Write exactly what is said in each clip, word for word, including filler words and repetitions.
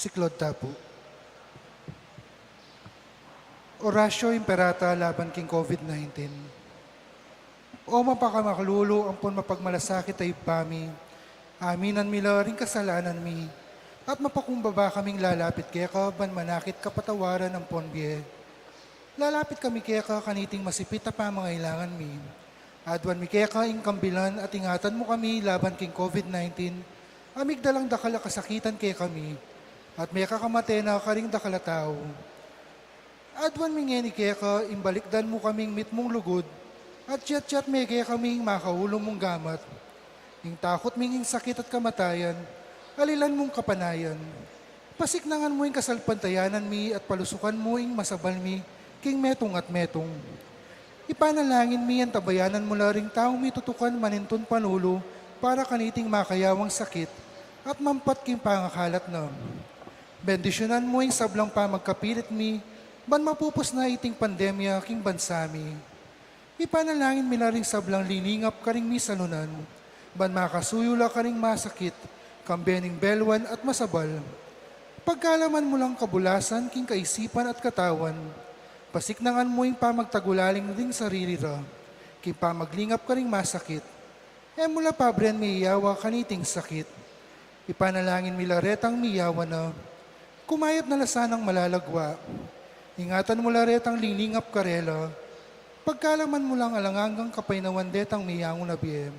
Siklod ta pu. Oratio Imperata laban king COVID nineteen. O mapakamakalulu ampon mapagmalasakit a Ibpa mi, aminan mi la ring kasalanan mi, at mapakumbaba kaming lalapit keka ban manakit kapatawaran ampon bie. Lalapit kami keka kaniting masipit a pamangailangan mi. Aduan mi keka ing kambilan at ingatan mu kami laban king COVID nineteen, a migdalang dakal a kasakitan kekami, at mekakamate na karing dakal a tau. Aduan mi ngeni keka ing balikdan mu kaming mitmung lugud, at yatyat me kekami ing makaulu mung gamat, ing takut mi king sakit at kamatayan, alilan mung kapanayan. Pasiknangan mu ing kasalpantayanan mi at palusukan mu ing masabal mi king metung at metung. Ipanalangin mi antabayanan mu la ring taung mitutukan manintun panulu para kaniting makayawang sakit at mampat king pangakalat na. Bendisyunan mu ing sablang pamagkapilit mi ban mapupus na iting pandemya king bansa mi. Ipanalangin mi la ring sablang lilingap karing misalunan, ban makasuyu la karing masakit, kambe ning belwan at masabal. Pagkalaman mu lang kabulasan king kaisipan at katawan, pasiknangan mu ing pamagtagulaling ring sarili ra, king pamaglingap karing masakit. E mu la pabren miyawa kaniting sakit. Ipanalangin mi la retang miyawa na, kumayap na la sanang malalagwa. Ingatan mu la retang lilingap karela, pagkalaman mu lang alang anggang kapaynawan detang miyangu na bie.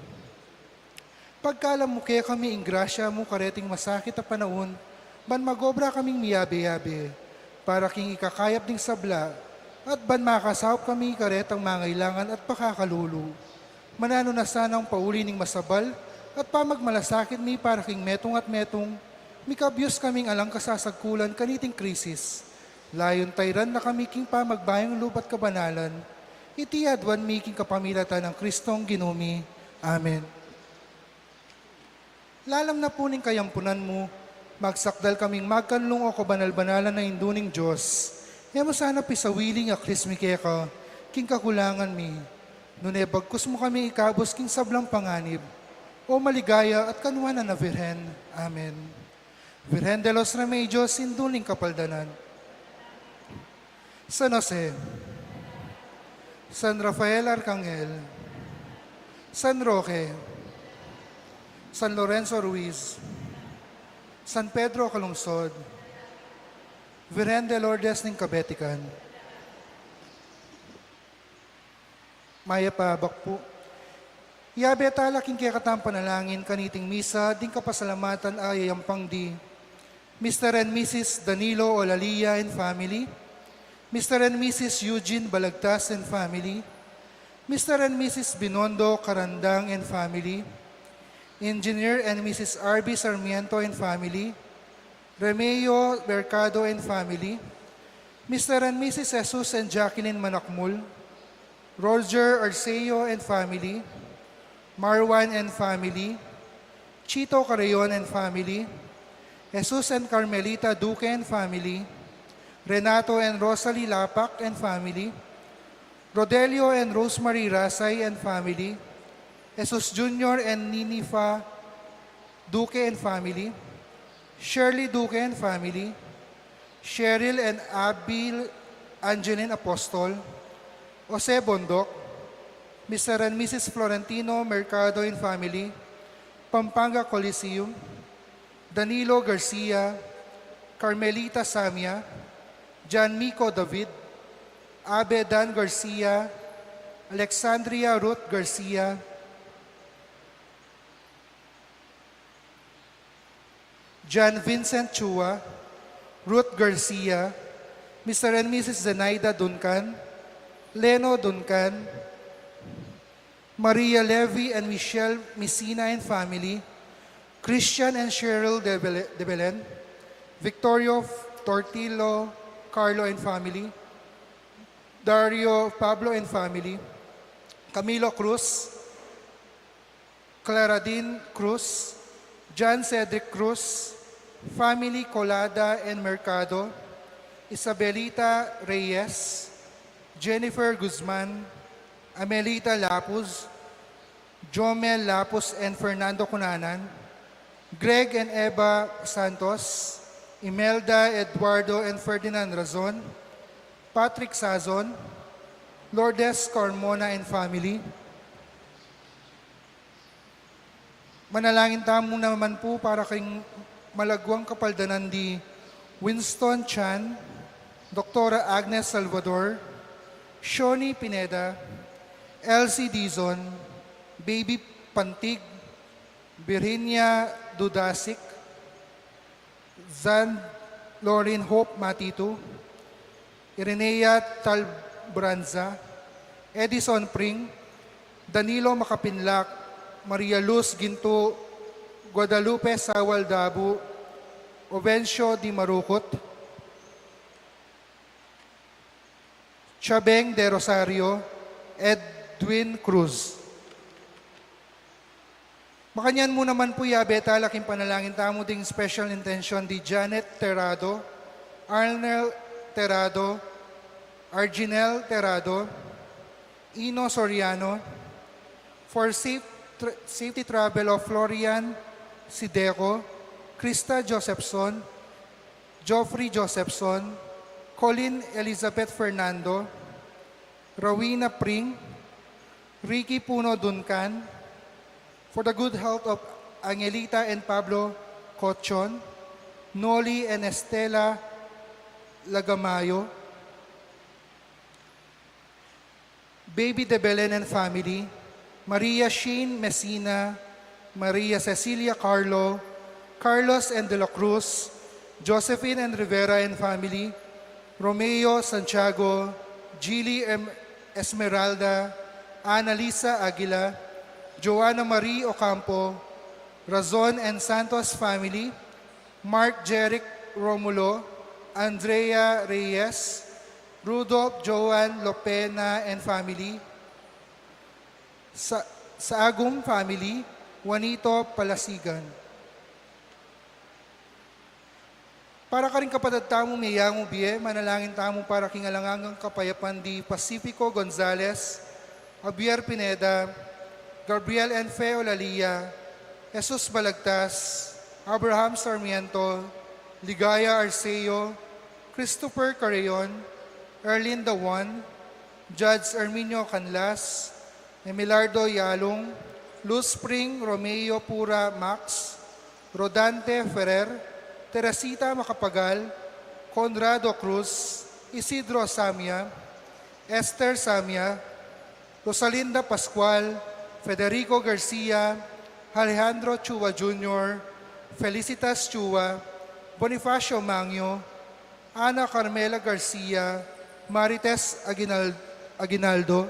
Pagkalam mu kekami ing grasya mu kareting masakit a panaun, ban magobra kaming miyabe-yabe, para king ikakayap ding sabla, at ban makasaup kami karetang mangailangan at pakakalulu. Mananu na sanang pauli ning masabal at pamagmalasakit mi para king metung at metung, mikabyus kaming alang kasasagkulan kaniting krisis. Layun tayran na kami king pamagbayung lub at kabanalan. Iti aduan mi king kapamilatan nang Kristong Ginu mi. Amen. Lalam na pu ning kayampunan mu, magsakdal kaming magkanlung, o kabanal-banalan a Indu ning Dios. E mu sana pisawili ing aklis mi keka king kakulangan mi, nune bagkus mu kami ikabus king sablang panganib, o maligaya at kanuanan a Virgen. Amen. Virgen de los Remedios, Indu ning Kapaldanan. San Jose, San Rafael Arcangel, San Roque, San Lorenzo Ruiz, San Pedro Calungsod, Virgen de Lourdes ning Kabetikan. Mayap a abak pu. Yabe tala king kekatang panalangin kaniting misa ding kapasalamatan a yayampang di Mister and Missus Danilo Olalia and family, Mister and Missus Eugene Balagtas and family, Mister and Missus Binondo Carandang and family, Engineer and Missus R B Sarmiento and family, Remeo Mercado and family, Mister and Missus Jesus and Jacqueline Manakmul, Roger Arceo and family, Marwan and family, Chito Carreon and family, Jesus and Carmelita Duque and family, Renato and Rosalie Lapac and family, Rodelio and Rosemary Rasay and family, Jesus Junior and Ninifa Duque and family, Shirley Duque and family, Cheryl and Abil Angeline Apostol, Jose Bondoc, Mister and Missus Florentino Mercado and family, Pampanga Coliseum, Danilo Garcia, Carmelita Samia, John Mico David, Abe Dan Garcia, Alexandria Ruth Garcia, John Vincent Chua, Ruth Garcia, Mister and Missus Zenaida Duncan, Leno Duncan, Maria Levy and Michelle Messina and family, Christian and Cheryl de Bele-, de Belen, Victorio Tortillo Carlo and family, Dario Pablo and family, Camilo Cruz, Claradine Cruz, John Cedric Cruz, family Colada and Mercado, Isabelita Reyes, Jennifer Guzman, Amelita Lapuz, Jomel Lapuz and Fernando Cunanan, Greg and Eva Santos, Imelda, Eduardo, and Ferdinand Razon, Patrick Sazon, Lourdes Carmona and family. Manalangin tamu naman pu para king malagwang kapaldanan di Winston Chan, Doktora Agnes Salvador, Shoni Pineda, Elsie Dizon, Baby Pantig, Virginia Dudasik, Zan Lorin Hope Matitu, Irenea Talbranza, Edison Pring, Danilo Makapinlak, Maria Luz Gintu, Guadalupe Sawal Dabu, Ovencio Di Marukut, Chabeng de Rosario, Edwin Cruz. Makanyan mu naman pu, yabe tala king panalangin tamu ding special intention di Janet Terrado, Arnel Terrado, Arginel Terrado, Ino Soriano, for safe tra- safety travel of Florian Sideco, Krista Josephson, Geoffrey Josephson, Colin Elizabeth Fernando, Rowena Pring, Ricky Puno Duncan, for the good health of Angelita and Pablo Cochon, Noli and Estela Lagamayo, Baby de Belen and family, Maria Shane Messina, Maria Cecilia Carlo, Carlos and de la Cruz, Josephine and Rivera and family, Romeo Santiago, Gili Em- Esmeralda, Annalisa Aguila, Joanna Marie Ocampo, Razon and Santos family, Mark Jeric Romulo, Andrea Reyes, Rudolph Joan Lopena and family, Sa- Saagum family, Juanito Palasigan. Para karing kapatad tamu meyangu bie, manalangin tamu para king alang anggang kapayapan di Pacifico Gonzales, Javier Pineda, Gabriel and Fe Olalia, Jesus Balagtas, Abraham Sarmiento, Ligaya Arceo, Christopher Carreon, Erlinda Juan, Judge Erminio Canlas, Emilardo Yalong, Luz Spring, Romeo Pura Max, Rodante Ferrer, Teresita Macapagal, Conrado Cruz, Isidro Samia, Esther Samia, Rosalinda Pascual, Federico Garcia, Alejandro Chua Junior, Felicitas Chua, Bonifacio Mangio, Ana Carmela Garcia, Marites Aguinal- Aguinaldo,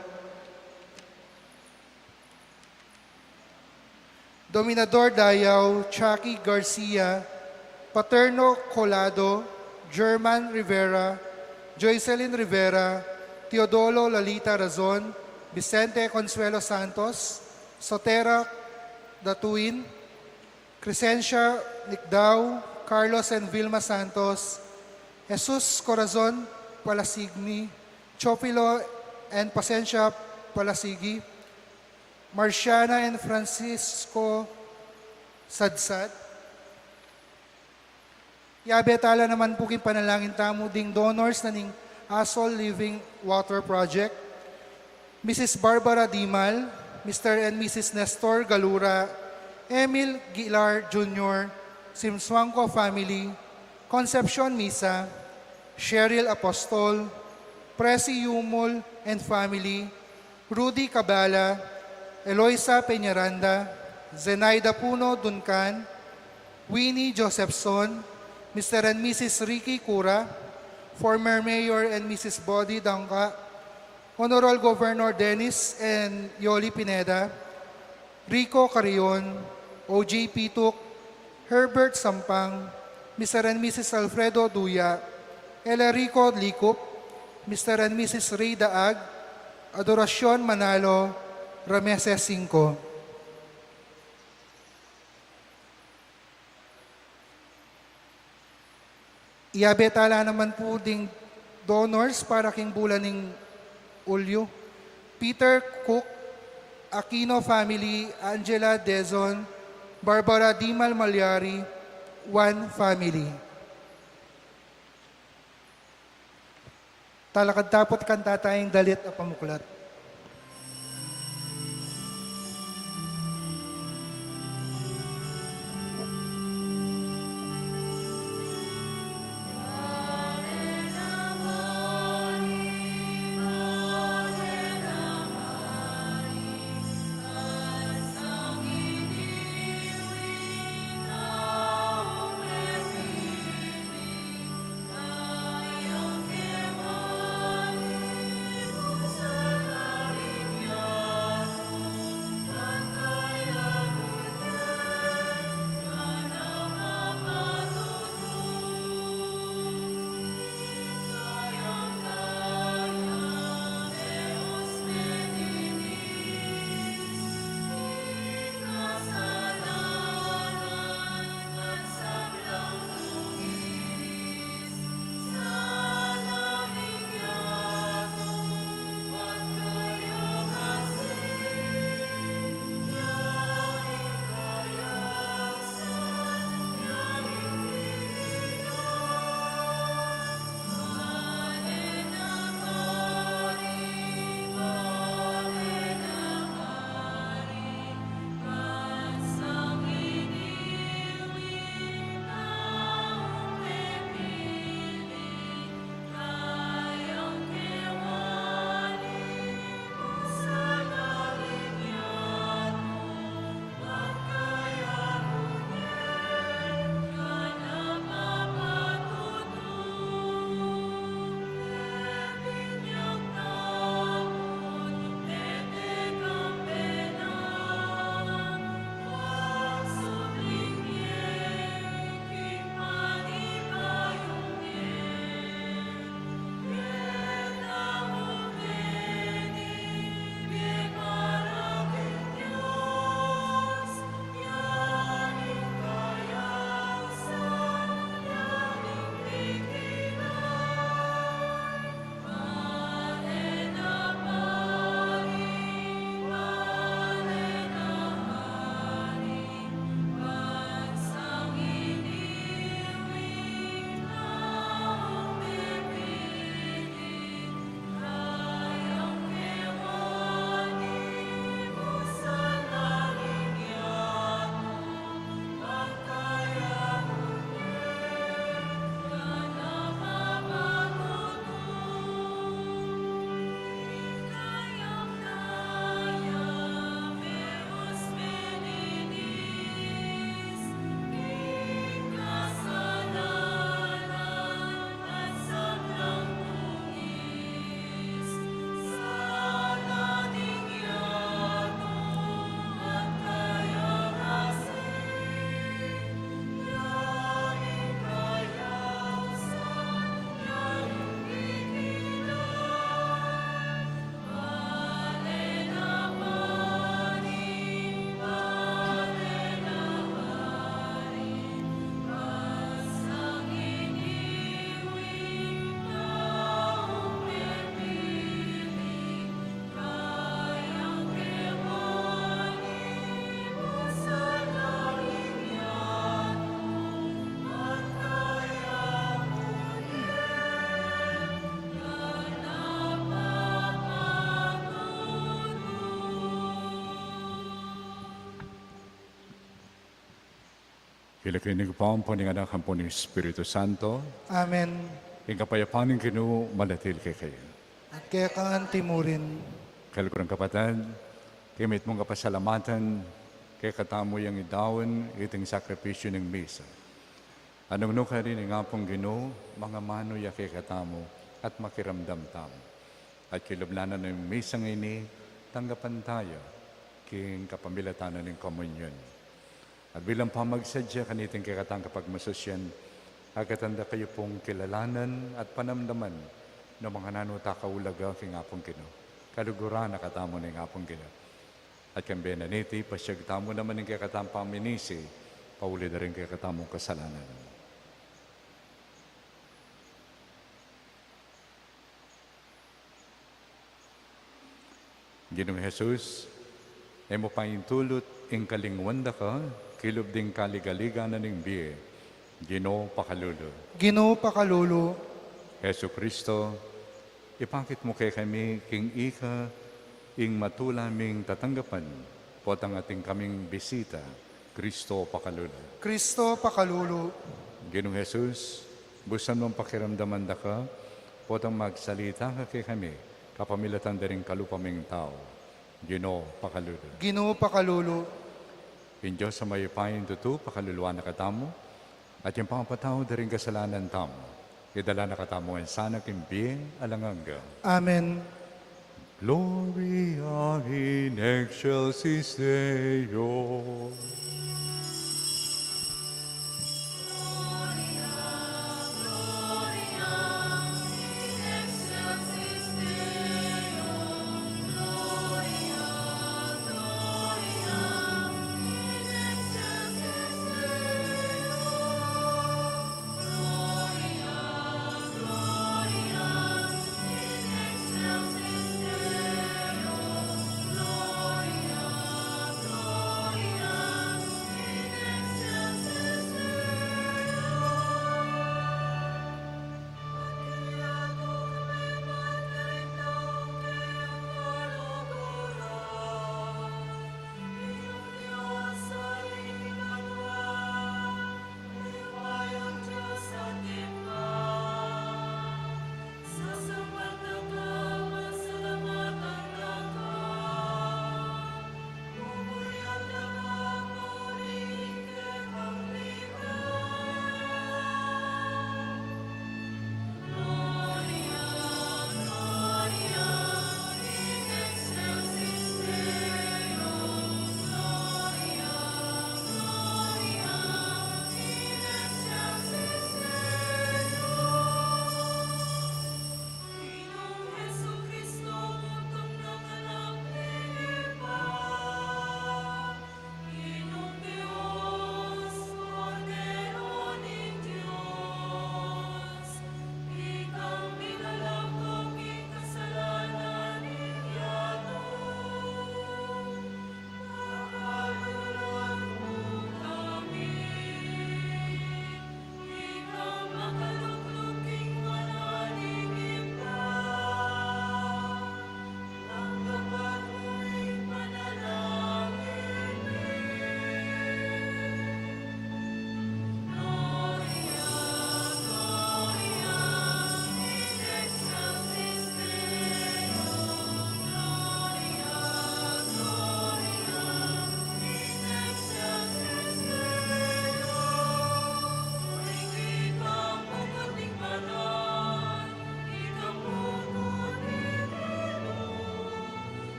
Dominador Dayao, Chucky Garcia, Paterno Colado, German Rivera, Joycelyn Rivera, Teodolo Lalita Razon, Vicente Consuelo Santos, Sotera Datuin, Crescencia Nicdao, Carlos and Vilma Santos, Jesus Corazon Palasigni, Chofilo and Pasencia Palasigi, Marciana and Francisco Sadsad. Yabe tala naman pu king panalangin tamu ding donors na ning Asol Living Water Project, Missus Barbara Dimal, Mister and Missus Nestor Galura, Emil Gilar Junior, Simsuangco family, Concepcion Misa, Cheryl Apostol, Presi Yumul and family, Rudy Cabala, Eloisa Peñaranda, Zenaida Puno Duncan, Winnie Josephson, Mister and Missus Ricky Cura, former Mayor and Missus Body Dangca, Honorable Governor Dennis and Yoli Pineda, Rico Carrion, O J Pituk, Herbert Sampang, Mister and Missus Alfredo Duya, Elerico Licup, Mister and Missus Ray Daag, Adoracion Manalo, Rameses Cinco. Yabe tala naman pu ding donors para king bulan ning Ulyo. Peter Cook, Aquino family, Angela Dezon, Barbara Dimal Malyari, Juan family. Talakad ta pu at kanta tayang dalit a pamuklat. King lagyu ning Ibpa, ampon ning Anak, ampon ning Espiritu Santo. Amen. Ing kapayapan ning Ginu manatili kekayu. At keka anti mu rin. Kaluguran kapatad, king mitmung kapasalamatan, kekatamu yang idaun iting sakripisyu ning misa. At nung nukarin ing Apung Ginu, mangamanu ya kekatamu, at makiramdam tamu. At king lub na ning misang ini, tanggapan taya, king kapamilatan na ning komunyon. At bilang pamagsadya kaniting kekatang kapagmasusyan, agkatan da kayu pung kilalanan at panamdaman no mangananu ta kaulaga king Apung Ginu. Kaluguran na katamu ning Apung Ginu. At kambe na niti, pasiag tamu naman ing kekatang paminisi, pauli da ring kekatamung kasalanan. Ginung Jesus, e mu paintulut ing kalingwan da ka, kilub ding kaligaligan na ning bie. Ginu, pakalulu. Ginu, pakalulu. Jesucristo, Ipakit mu kekami king ika ing matula ming tatanggapan, potang atin kaming bisita. Kristo pakalulu. Kristo pakalulu. Ginung Jesus, busan mung pakiramdaman da ka, potang magsalita ka kekami kapamilatan da ring kalupa ming tau. Ginu pakalulu. Ginu pakalulu. Ing Dios a mayupaya, ing tutu, pakaluluan na katamu, at ing pangapatawad da ring kasalanan tamu, idala na katamu ngan sana king bie alang angga. Amen. Gloria in excelsis Deo.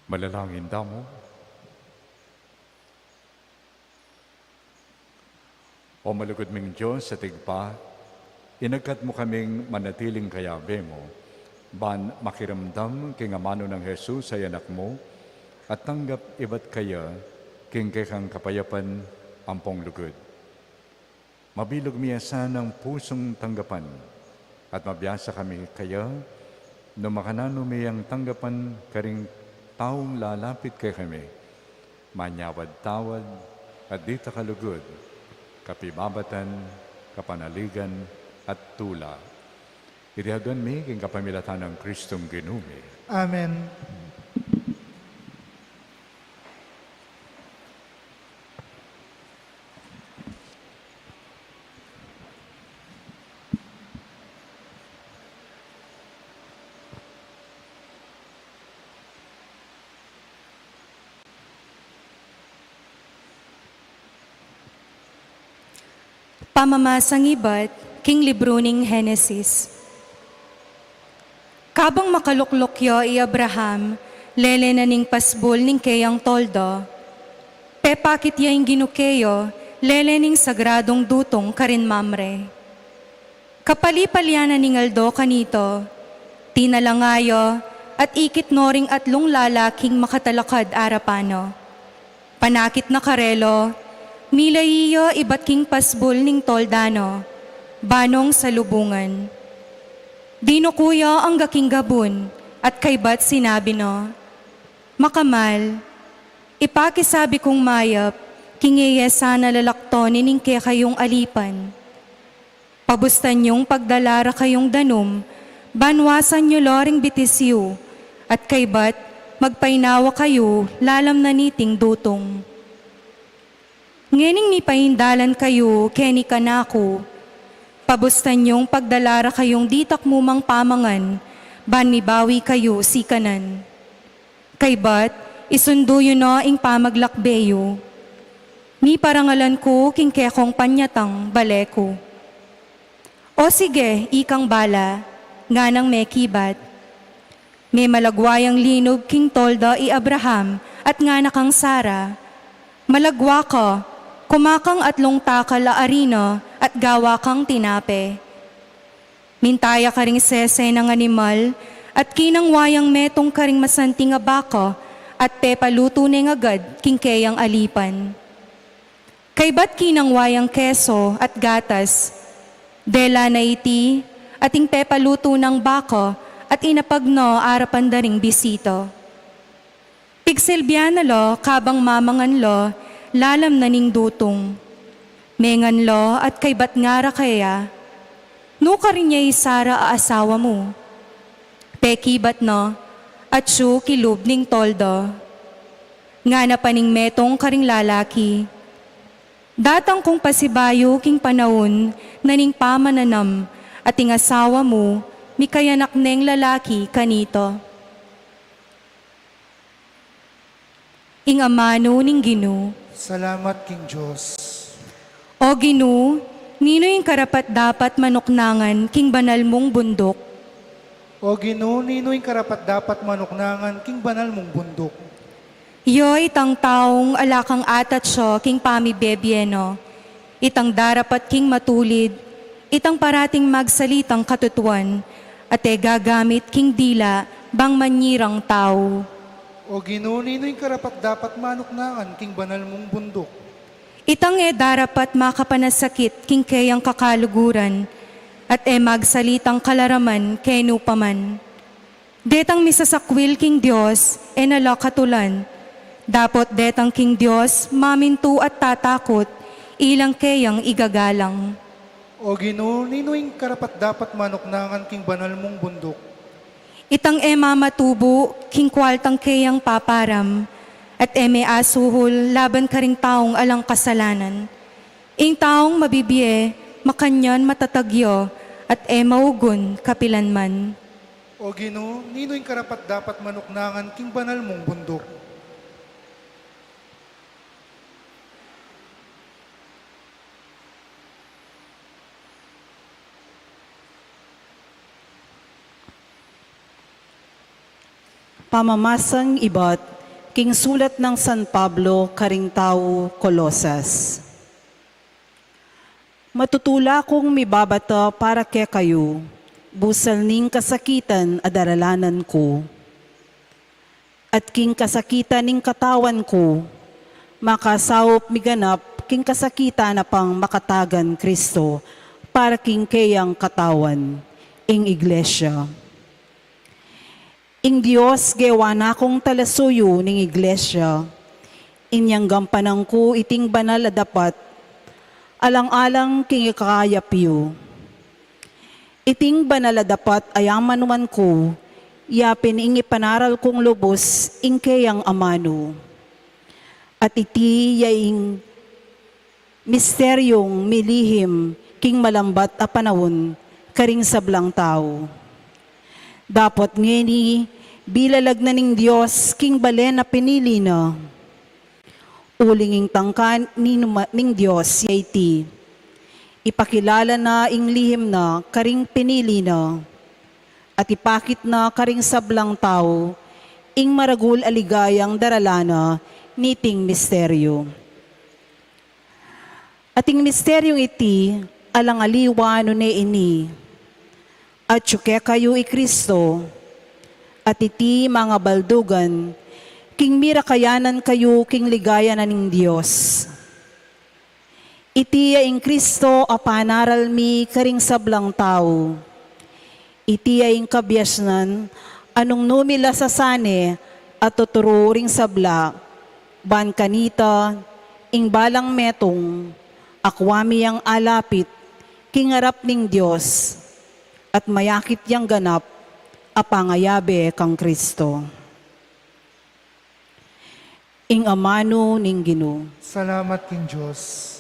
Manalangin tamu. O malugud ming Dios at Ibpa, inagkat mu kaming manatiling kayabe mu, ban makiramdam king amanu nang Jesus a Anak mu, at tanggap ibat kaya king kekang kapayapan ampong lugud. Mabilug mi ya sanang pusung tanggapan, at mabiasa kami kaya, nung makananu mi yang tanggapan karing taung lalapit kekami, manyawad tawad, at ditak a lugud, kapibabatan, kapanaligan, at tula. Iti aduan mi king kapamilatan nang Kristong Ginu mi. Amen. Pamamasang ibat king libru ning Henesis. Kabang makalukluk ya i Abraham, lele na ning pasbul ning keyang toldo. Pepakit ya ing Ginu keya, lele ning sagradung dutung karin Mamre. Kapali-palian na ning aldo kanita, tinalanga ya, at ikit no ring atlung lalaking makatalakad arapan na. Panakit na karela, milayi ya ibat king pasbul ning tolda na, banong salubungan. Dinuku ya angga king gabun, at kaybat sinabi na, "Makamal, ipakisabi kung mayap, king e ye sana lalaktonin ing kekayung alipan. Pabustan yung pagdala ra kayung danum, ban wasan yu la ring bitis yu, at kaybat magpainawa kayu lalam na niting dutung. Ngening mipaindalan kayu keni kanaku, pabustan yung pagdala ra kayung ditak mu mang pamangan, ban mibawi kayu sikanan. Kaybat, isundu yu na ing pamaglakbe yu. Miparangalan ku king kekong panyatang bale ku." "O sige, ikang bala," nganang mekibat. Memalagwa yang linub king tolda i Abraham, at ngana kang Sara, "Malagwa ka, kuma kang atlung takal a arina, at gawa kang tinape." Minta ya karing sese nang animal, at kinangwa yang metung karing masanting a baka, at pepalutu neng agad king keyang alipan. Kaybat kinangwa yang keso at gatas, dela na iti, at ing pepalutu nang baka, at inapag na arapan da ring bisita. Pigsilbian na la kabang mamangan la lalam na ning dutung. Mengan la at kaybat ngara keya, "Nu karin ya i Sara a asawa mu?" Pekibat na, "Atyu kilub ning tolda." Ngana pa ning metung karing lalaki, "Datang kung pasibayu king panaun na ning pamananam, at ing asawa mu mikayanak neng lalaki kanita." Ing amanu ning Ginu. Salamat king Dios. O Ginu, ninu ing karapat-dapat manuknangan king banal mung bunduk? O Ginu, ninu ing karapat-dapat manuknangan king banal mung bunduk? Iya itang taung ala kang atatsa king pamibie-bie na, itang darapat king matulid, itang parating magsalitang katutuan, at e gagamit king dila bang manyirang tau. O Ginu, ninu ing karapat-dapat manuknangan king banal mung bunduk? Itang e darapat makapanasakit king keyang kakaluguran, at e magsalitang kalaraman kenu pa man. Detang misasakwil king Dios, e na la katulan. Dapot detang king Dios mamintu at tatakut, ilang keyang igagalang. O Ginu, ninu ing karapat-dapat manuknangan king banal mung bunduk? Itang e mamatubu king kwaltang keyang paparam, at e me asuhul laban karing taung alang kasalanan. Ing taung mabibie, makanyan matatag ya, at e maugun kapilanman. O Ginu, ninu ing karapat-dapat manuknangan king banal mung bunduk? Pamamasang ibat king sulat nang San Pablo karing tau Colosas. Matutula kung mibabata para kekayu, busal ning kasakitan a daralanan ku. At king kasakitan ning katawan ku, makasaup miganap king kasakitan a pangmakatagan Kristo para king keyang katawan, ing Iglesia. Ing Dios gewa na kung talasuyu ning Iglesia, inyang gampanan ku iting banal a dapat, alang-alang king ikakayap yu. Iting banal a dapat a yamanuan ku, yapin ing ipanaral kung lubus ing keyang amanu. At iti ya ing misteryung milihim king malambat a panaun karing sablang tau. Dapot ngeni, bilalag na ning Dios king balen a pinili na. Uling ing tangka ning Dios ya iti, ipakilala na ing lihim na karing pinili na, at ipakit na karing sablang tau ing maragul a ligayang darala na niting misteryu. At ing misteryung iti, alang aliwa nune ini, atyu kekayu i Kristo, at iti mangabaldugan, king mirakayanan kayu king ligaya na ning Dios. Iti ya ing Kristo a panaral mi karing sablang tau. Iti ya ing kabiasnan a nung nu mi la sasane a tuturu ring sabla, ban kanita, ing balang metung, akua mi yang alapit king arap ning Dios, at mayakit yang ganap a pangayabe kang Kristo. Ing amanu ning Ginu. Salamat king Dios.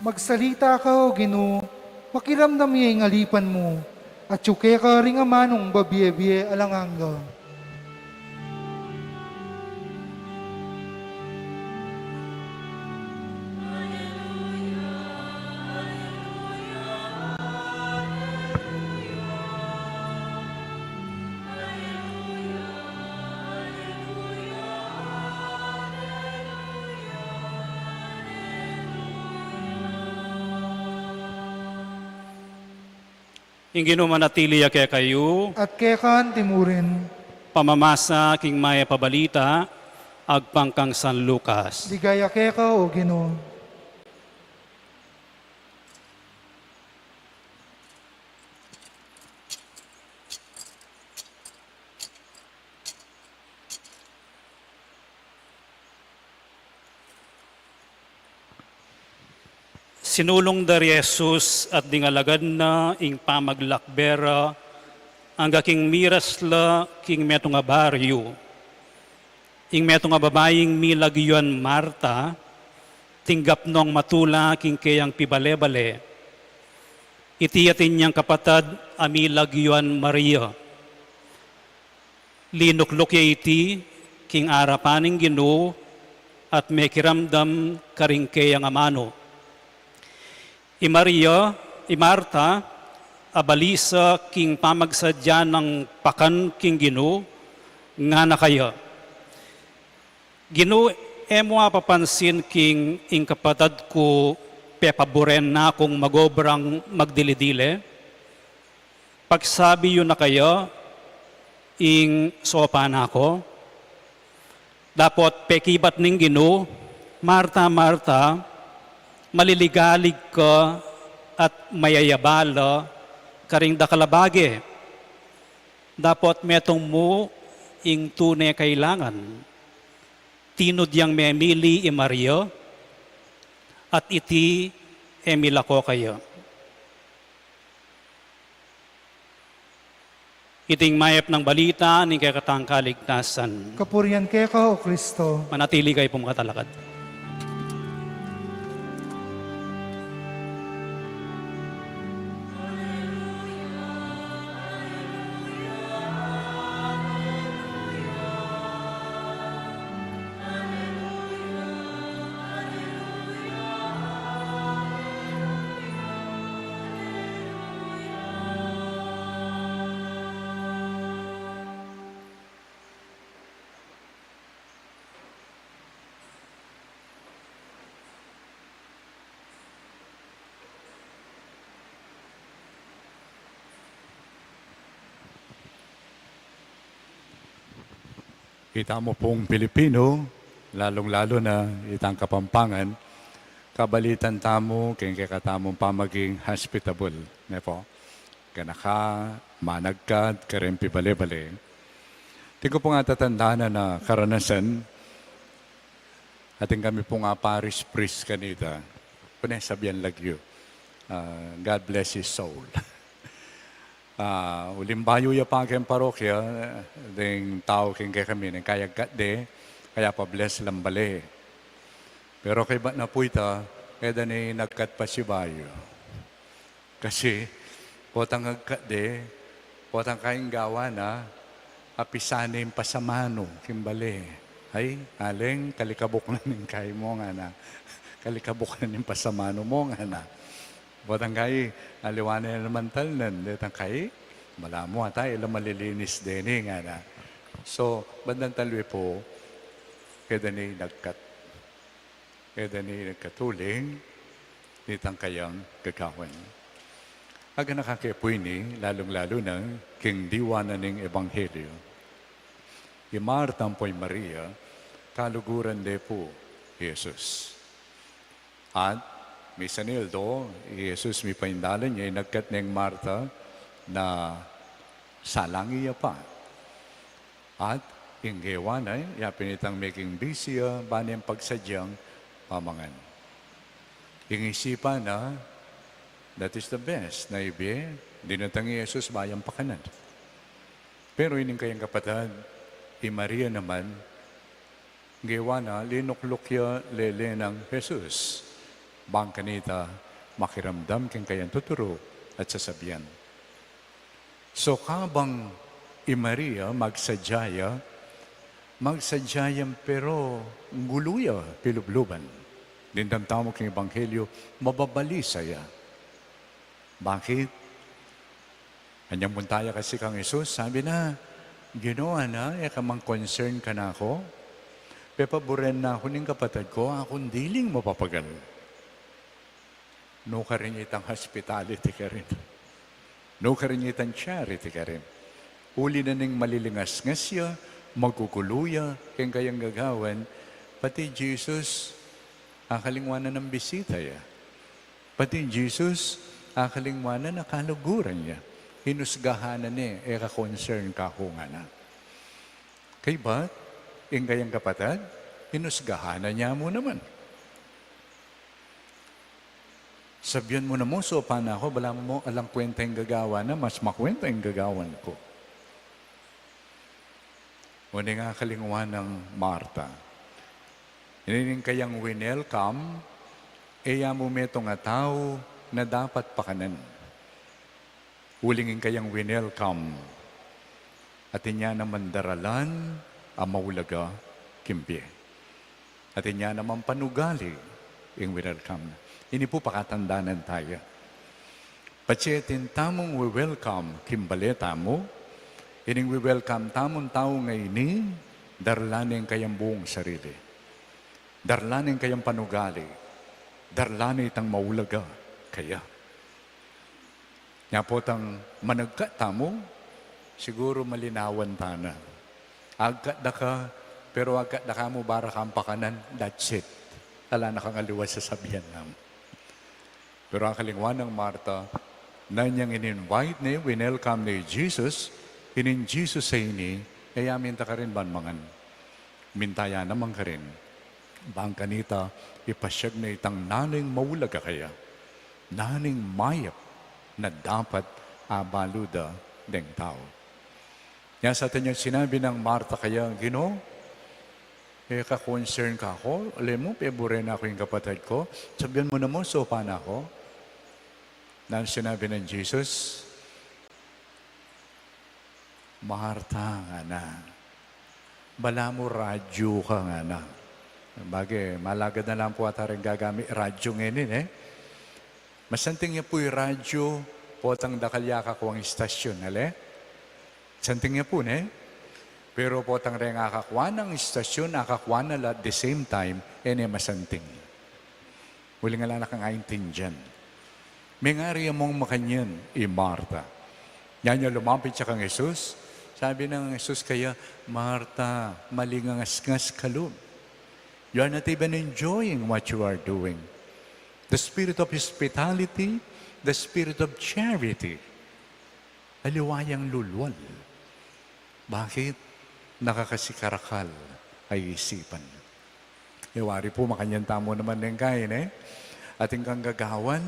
Magsalita ka, O Ginu, makiramdam ya ing alipan mu, atyu keka ring amanung babie-bie alang angga. Ing Ginu manatili ya kekayu. At keka anti murin. Pamamasa king Mayap a Balita agpang kang San Lucas. Ligaya keka, O Ginu. Sinulung da ri Jesus at ding alagad na ing pamaglakbe ra angga king miras la king metung a baryu. Ing metung a babaing milagyuan Marta, tinggap nong matula king keyang pibale-bale. Iti atin yang kapatad a milagyuan Maria. Linukluk ya iti king arapan ning Ginu at mekiramdam karing keyang amanu. I Maria, i Marta, abalisa king pamagsadya nang pakan king Ginu, ngana kaya, "Ginu, e mu apapansin king ing kapatad ku pepaburen na kung magobrang magdili-dili? Pagsabi yu na kaya ing sopan na ku." Dapot pekibat ning Ginu, "Marta, Marta, maliligalig ka at mayayabala karing dakal a bage. Dapot metung mu ing tune kailangan." Tinud yang memili i Maria, at iti e milako kaya. Iting mayap nang balita ning kekatang kaligtasan. Kapurian keka, O Kristo. Manatili kayu pung makatalakad. Itamu pung Pilipinu, lalung-lalu na itang Kapampangan, kabalitan tamu king kekatamung pamaging hospitable, ne pu? Ganaka, managkat, kareng pibale-bale. Atin ku pung atatandanan a karanasan, atin kami pung parish priest kanita. Kung e sabyan lagyu. Ah, God bless his soul. Ah, uling bayu ya pa keng parokya, deng tau king kekami, neng kayagkat de, kaya pa-bless lang bale. Pero kaybat na pu ita, e da ne nagkat pasibayu. Kasi, potang agkat de, potang kayang gawa na, apisan ne ing pasamanu king bale. Ay, aling, kalikabuk na ning kai mu ngana. Kalikabuk na ning pasamanu mu ngana. Potang kai, aliwa ne naman talnan, detang kai, balamu ata, e la malilinis deni ngana. So, bandang talwi pu, e da ne nagkat. E da ne nagkat uling nitang kayang gagawan. Aganaka ke pu ini, lalung-lalu na king diwa na ning Ebanghelyo. I Marta ampo i Maria, kaluguran de pu i Jesus. At misan aldo, i Jesus mipaindalan ya, inagkat neng Marta na salangi ya pa. At ing gewa na, ya pin itang meging busy ya, bane pagsadyang pamangan. Ing isipan na, that is the best, na ibi, dinatang i Jesus ba yang pakanan. Pero ining kayang kapatad, i Maria naman, gewa na, linukluk ya lele nang Jesus. Bang kanita makiramdam king kayang tuturu at sasabian. So, kabang i Maria magsadya ya, magsadya ya, pero gulu ya pilubluban. Dimdam tamu king Ebanghelyo, mababalisa ya. Bakit? Anyang munta ya kasi kang Jesus, sabi na, "Ginu, ana, e ka mang concern kanaku? Pepaburen na ku ning kapatad ku, akung diling mapapagal." Nukarin ya itang hospitality karin. Nukarin ya itang charity karin. Uli na ning malilingasngas ya, magugulu ya, keng kayang gagawan, pati Jesus, akalingwan na nang bisita ya. Pati Jesus, akalingwan na, kaluguran ya. Inusgahan na ne, e ka concern kaku ngana. Kaybat, ing kayang kapatad, inusgahan na ne mu naman. Sabian mu na mu, saupan na ku, balamu alang kwenta ing gagawan na, mas makwenta ing gagawan ku. Uling akalingwan nang Marta. Ining kayang winelcome, e ya mu metung a tau na dapat pakanan. Uling ing kayang winelcome, atin ya naman daralan a maulaga king bie. Atin ya naman panugali ing winelcome. Ini pu pakatandanan taya. Patse atin tamung wi-welcome king bale tamu, ining wi-welcome tamung tau ngeni, darla ne ing kayang buung sarili. Darla ne ing kayang panugali. Darla ne itang maulaga kaya. Nya potang managkat tamu, siguru malinawan ta na. Agkat da ka, pero agkat da ka mu bara kang pakanan, that's it. Ala na kang aliwa sasabian na mu. Pero akalingwan nang Marta, nanyang in-invite ne, winelcome ne i Jesus, ining Jesus a ini, e ya minta karin ban mangan. Minta ya naman karin. Bang kanita, ipasyag na itang naning maulaga kaya, naning mayap na dapat abalu da deng tau. Nya sa atin yang sinabi nang Marta kaya, "Ginu, e ka concern kaku, ale mu, peburen na ku ing kapatad ku, sabian mu na mu, saupan na ku." Nanu sinabi nang Jesus? "Marta," ngana, "balamu radyu ka," ngana. Bage, malagad na lang pu ata ring gagamit radyu ngeni, e? Masanting ya pu ing radyu, potang dakal ya kakuang istasyun, ale? Santing ya pu, ne? Pero potang reng akakuan nang istasyun, akakuan na la at the same time, e ne masanting. Uling ala na kang aintindian. Mengari ya mung makanyan i Marta. Nya nya lumapit ya kang Jesus, Sabi ng Jesus kaya, "Marta, malingasngas ka lub. You are not even enjoying what you are doing." The spirit of hospitality, the spirit of charity. Aliwa yang lulwal. Bakit? Nakakasikarakal a isipan. E wari pu, makanyan tamu naman neng kain, e? Atin kang gagawan,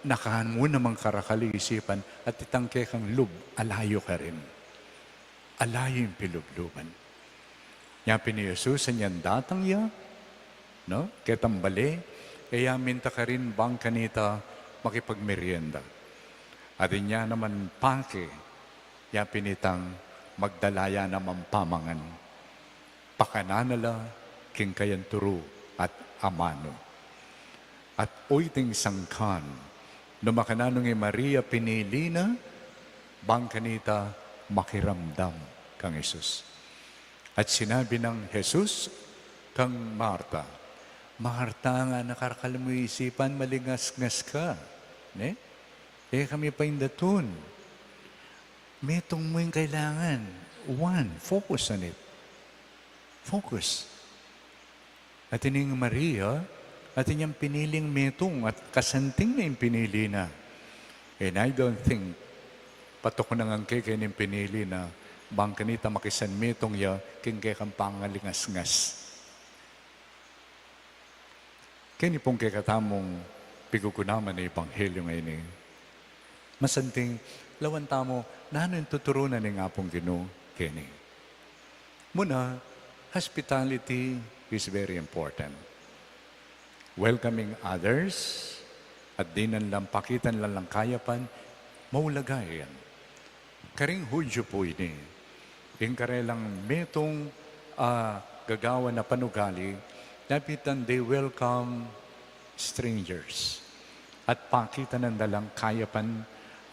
nakan mu namang karakal a isipan, at itang kekang lub, alayu karin. Alayu ing pilubluban. Nya pin i Jesus, inyang datang ya, no? Ketang bale, e ya minta karin bang kanita makipagmerienda. At inya naman pake, ya pin itang magdala ya namang pamangan. Pakanan na la king kayang turu at amanu. At oyting sangkan, no makananu i Maria pinili na, bang kanita makiramdam kang Jesus. At sinabi nang Jesus kang Marta, "Marta, ngana, karakal mu isipan, malingasngas ka." Ne? E ka mipaindatun. Metung mu ing kailangan. One, focus on it. Focus. At ining Maria, atin yang piniling metung at kasanting na ing pinili na. And I don't think, patok na ngan keni ing pinili na, bang kanita makisanmetung ya king kekang pangalingasngas. Keni pung kekatamung pigugunaman ning Ebanghelyo ngeni, masanting lawan tamu nanu ing tuturu na ning Apung Ginu keni. Muna, hospitality is very important. Welcoming others, at dinan lang, pakitan lang lang kayapan, maulaga yan. Karing Hudyo pu ini, ing karelang metung a gagawan a panugali, dapat they welcome strangers. At pakitan da lang kayapan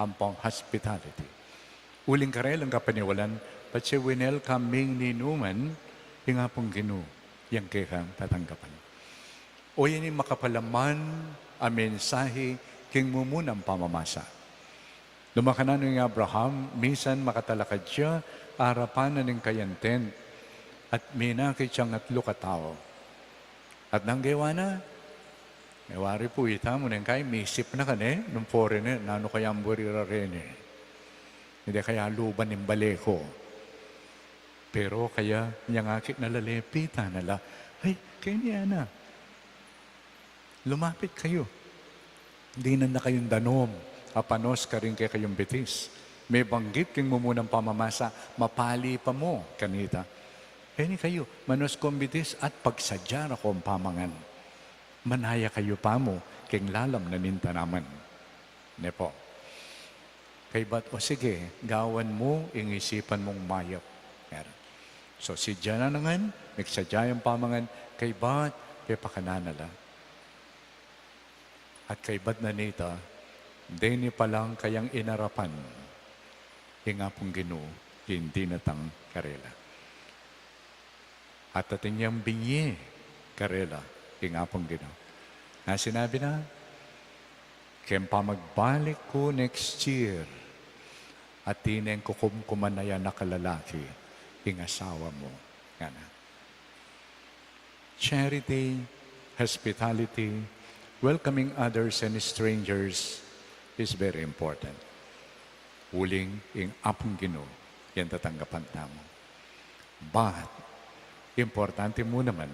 ampong hospitality. Uling karelang kapaniwalan, patse winelcome ing ninuman, ing Apung Ginu yang kekang tatanggapan. O, ini makapalaman a mensahe king mumunang pamamasa. Nung makananu ing Abraham, misan makatalakad ya, arapan na ning kayang tent, at minakit yang atlu katau. At nanu ing gewa na, e wari pu, itamu neng kai, misip na kane, nung foreigner, nanu kaya ing buri ra reni? Hindi kaya luban ing bale ku. Pero kaya, inyang akit na la, lepitan na la. Ay, keni na. Lumapit kayu. Dinan na kayung danum a panos karing kekayung bitis. Mebanggit king mumunang pamamasa, mapali pa mu kanita. Keni kayu, manos kung bitis at pagsadya na kung pamangan. Manaya kayu pamu king lalam na ning tanaman. Ne pu. Kaybat, o sige, gawan mu ing isipan mung mayap. Meron. So, sadya na ngan, migsadya yang pamangan, kaybat, pepakanan na la. At kaybat na nita, deni pa lang kayang inarapan ing Apung Ginu ing dinatang karela. At atin yang binye karela ing Apung Ginu. Na sinabi na, keng pamagbalik ku next year, atin neng kukumkuman a anak a lalaki ing asawa mu. Ngana. Charity, hospitality, welcoming others and strangers is very important. Uling ing Apung Ginu, yang tatanggapan tamu. But, importante mu naman,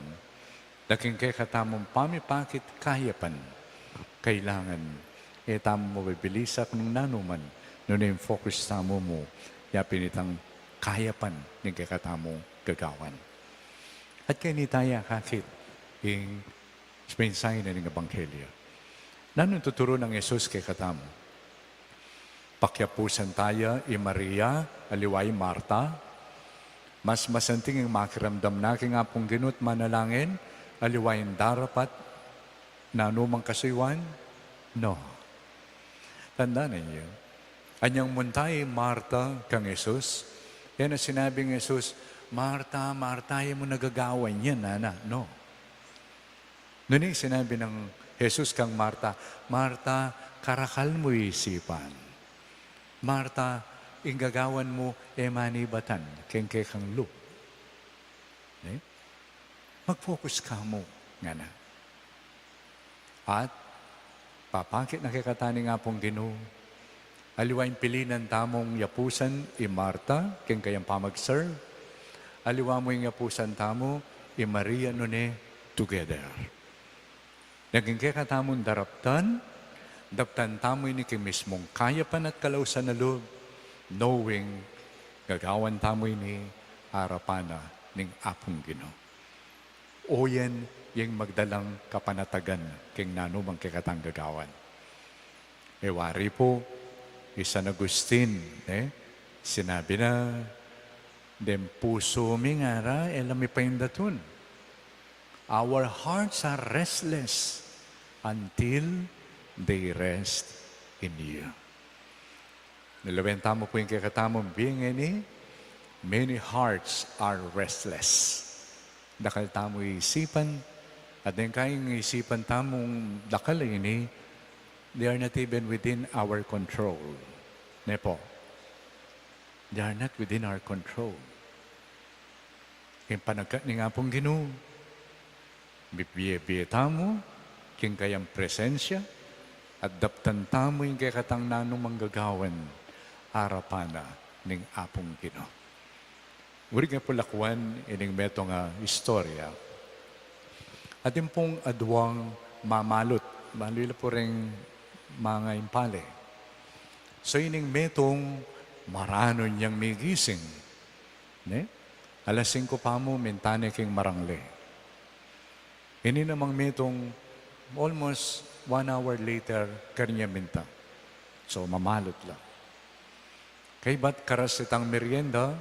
na king kekatamung pamipakit kayapan, kailangan, e tamu mabibilisan nung nanu man, nune ing focus tamu mu, ya pin itang kayapan ning kekatamung gagawan. At keni taya akakit ing mensahe na ning Ebanghelyo. Nanu ing tuturu nang Jesus kekatamu? Pakiapusan taya i Maria, aliwa i Marta. Mas masanting ing makiramdam na king Apung Ginu at manalangin, aliwa ing darapat nanu mang kasuyuan? No. Tandanan yu, anyang munta i Marta kang Jesus, e na sinabing Jesus, "Marta, Marta, e mu na gagawan yan, ngana." No. Nune ing sinabi nang Jesus kang Marta, "Marta, karakal mu isipan. Marta, Ing gagawan mu e manibatan keng kekang lub. Ne? Mag-focus ka mu, ngana. At papakit na kekatamu ning Apung Ginu, aliwa ing pilinan tamung yapusan i Martha keng kayang pamag-serve, aliwa mu ing yapusan tamu i Maria, nune together. Naging kekatamung daraptan, daptan tamu ini king mismung kayapan at kalausan a lub, knowing gagawan tamu ini arapan na ning Apung Ginu. O yan, yang magdalang kapanatagan king nanumang kekatang gagawan. E wari pu, i San Agustin, e, sinabi na, deng pusu mi ngara, e la mi paindatun. Our hearts are restless until they rest in you. Nilawen tamu pu ing kekatamung bie ngeni, many hearts are restless. Dakal tamu isipan, at deng kaing isipan tamung dakal ini, they are not even within our control. Ne pu? They are not within our control. Ing panagkat ning Apung Ginu, bibie-bie tamu king kayang presensya, at daptan tamu ing kekatang nanumang gagawan arapan na ning Apung Ginu. Uling e pu lakwan ining metung a istorya. Atin pung aduang mamalut, balu ila pu reng manga impale. So ining metung, maranun yang migising. Ne? Alas singko pa mu, minta ne king marangle. Ini namang metung, almost one hour later, kanya minta. So, mamalut la. Kaybat karas itang merienda,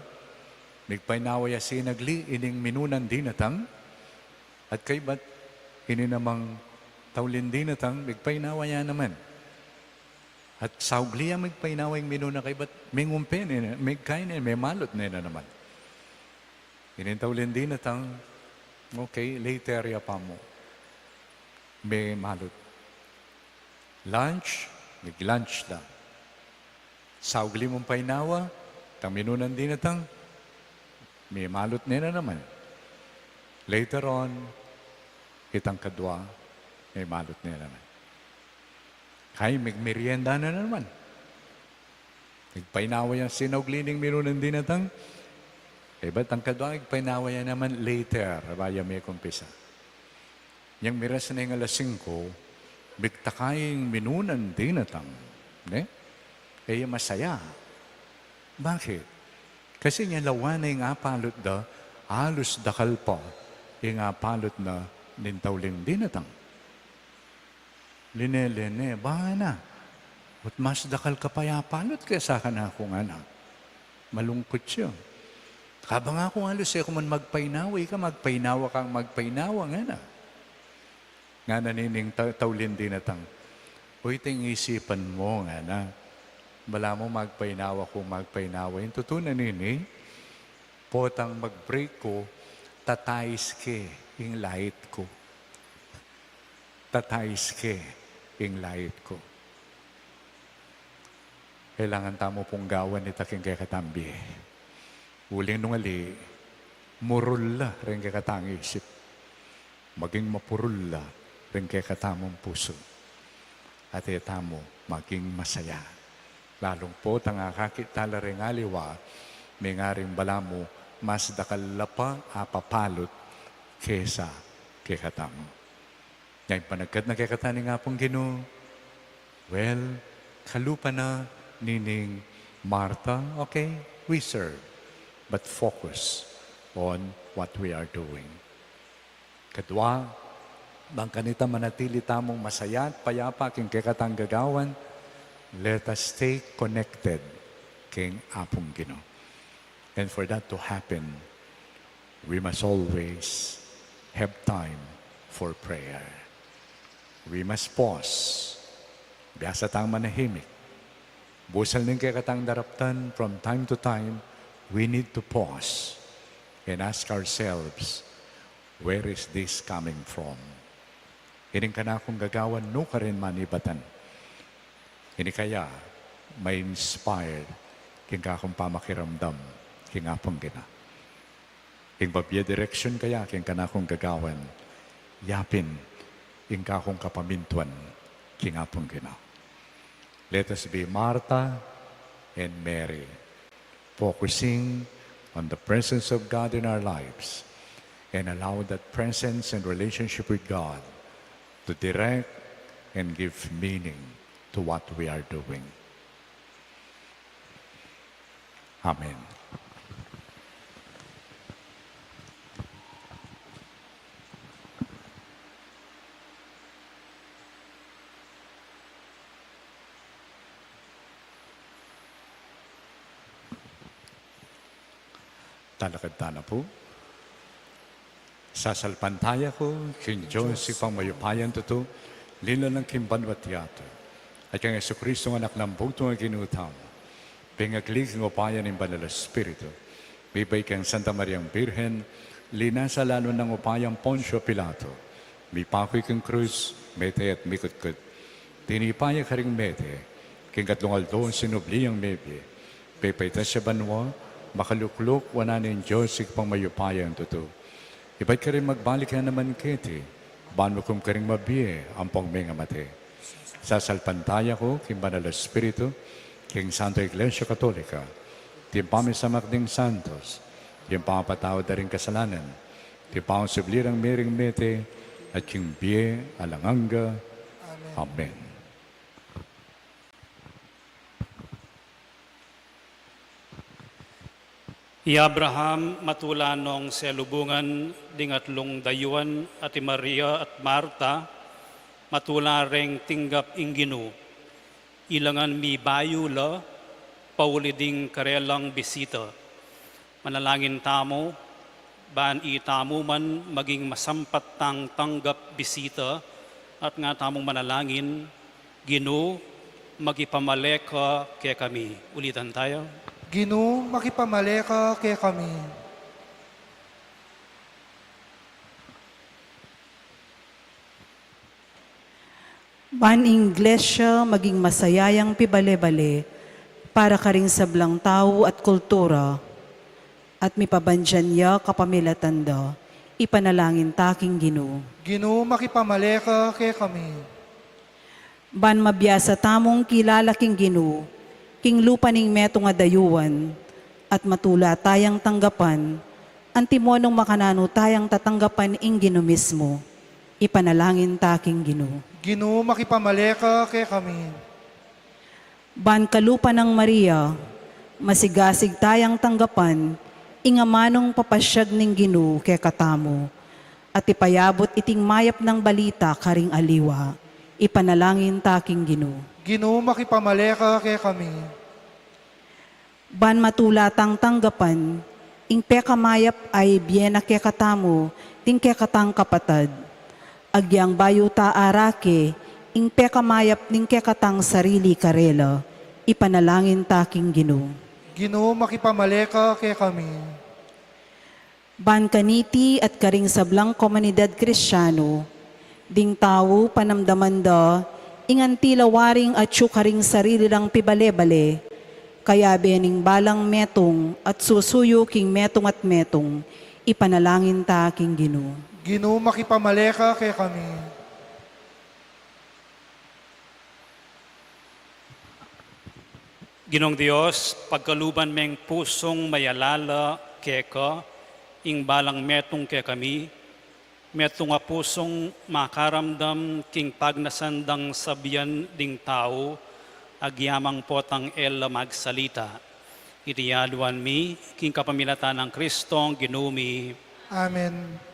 migpainawa ya sinagli ining minunan dinatang, at kaybat ini namang tauling dinatang, migpainawa ya naman. At saugli ya migpainawa ing minuna kaybat, mengumpe ne, migkain ne, memalut ne na naman. Ining tauling dinatang, okay, later ya pa mu. Memalut. Lunch, mig-lunch la. Saugli mung painawa, itang minunan dinatang, memalut ne na naman. Later on, itang kadwa, memalut ne na naman. Kaya mig-merienda na naman. Igpainawa yang sinaugli ning minunan dinatang. Kaybat itang kadwa, igpainawa ya naman later, bayu ya mekumpisa. Yang miras na ing alas singko, bigta kaya ing minunan dinatang, ne? E ya masaya. Bakit? Kasi nya lawan na ing apalut da, alus dakal pa ing apalut na ning tauling dinatang. Line, line, bana. At mas dakal ka pa ya apalut kesa kanaku, ngana. Malungkut ya. Kabang aku alus e ku man magpainawa, ika magpainawa kang magpainawa, ngana. Ngana nining ta-, tauling dinatang, "Uy, iting isipan mu," ngana. "Balamu magpainawa ku magpainawa. Ing tutu na nini, potang mag-break ku, tatais ke ing lait ku." Tatais ke ing lait ku. Kailangan tamu pung gawan ita king kekatang bie. Uling nung ali, murul la ring kekatang isip. Maging mapurul la ring kekatamung pusu. At e tamu maging masaya. Lalung potang akakit tala ring aliwa, mengaring balamu mas dakal la pa apapalut kesa kekatamu. Nya ing panagkat na kekatamu ning Apung Ginu, well, kalupa na nining Martha, okay, we serve, but focus on what we are doing. Kadwa, bang kanita manatili tamung masaya at payapa king kekatang gagawan, let us stay connected king Apung Ginu. And for that to happen, we must always have time for prayer. We must pause. Biasa tang manahimik. Busal ning kekatang daraptan, from time to time, we need to pause and ask ourselves, "Where is this coming from?" Ining kanakung gagawan, nu karin manibatan? Ini kaya ma-inspire king kakung pamakiramdam king Apung Ginu. Ing mabie direksyun kaya king kanakung gagawan, yapin ing kakung kapamintuan king Apung Ginu. Let us be Martha and Mary, focusing on the presence of God in our lives, and allow that presence and relationship with God to direct and give meaning to what we are doing. Amen. Talakad tana pu. Sasalpantaya ku king Dios, Ibpang mayupayang tutu, linalang king banwa't yatu, at kang Jesucristo, Anak nang bugtung a Ginu tamu, pengagli king upaya ning Banal a Espiritu, mibait kang Santa Mariang Birhen, linasa lalu nang upayang Poncio Pilato, mipaku king krus, mete at mikutkut, tinipa ya karing mete, king katlung aldo sinubli yang mebie, pepaitas ya banua, makalukluk wanan ning Dios Ibpang mayupayang tutu. Ibat karin magbalik ya naman keti, ban ukum karing mabie ampong mengamate. Sasalpantaya ku king Banal a Espiritu, king Santa Iglesia Katolika, king pamisamak ding santos, king papatawad da ring kasalanan, king pangasubli rang mie ring mete, at king bie alang angga. Amen. Amen. I Abraham matula nong selubungan ding atlung dayuan, at i Maria at Marta matula reng tinggap ing Ginu. Ilangan mibayu la pauli ding karelang bisita. Manalangin tamu, ban itamu man maging masampat tang tanggap bisita, at nga tamung manalangin, Ginu, makipamale ka kekami. Ulitan taya. Ginu, makipamale ka kekami. Ban ing Iglesia maging masayayang pibale-bale para karing sablang tau at kultura, at mipabandian ya kapamilatan da, ipanalangin ta king Ginu. Ginu, makipamale ka kekami. Ban mabiasa tamung kilala king Ginu king lupa ning metung a dayuan, at matula tayang tanggapan antimo nung makananu tayang tatanggapan ing Ginu mismu, ipanalangin ta king Ginu. Ginu, makipamale ka kekami. Ban kalupa nang Maria, masigasig tayang tanggapan ing amanung papasiag ning Ginu kekatamu, at ipayabut iting mayap nang balita karing aliwa, ipanalangin ta king Ginu. Ginu, makipamale ka kekami. Ban matula tang tanggapan ing pekamayap a ibie na kekatamu ding kekatang kapatad, agyang bayu ta arake ing pekamayap ning kekatang sarili karela, ipanalangin ta king Ginu. Ginu, makipamale ka kekami. Ban kaniti at karing sablang komunidad Kristianu, ding tau panamdaman da ing antila waring atyu karing sarili lang pibale-bale, kayabe ning balang metung at susuyu king metung at metung, ipanalangin ta king Ginu. Ginu, makipamale ka kekami. Ginung Dios, pagkaluban meng pusung mayalala keka ing balang metung kekami, metung a pusung makaramdam king pagnasan dang sabian ding tau, agyamang potang e la magsalita. Iti aduan mi king kapamilatan nang Kristong Ginu mi. Amen.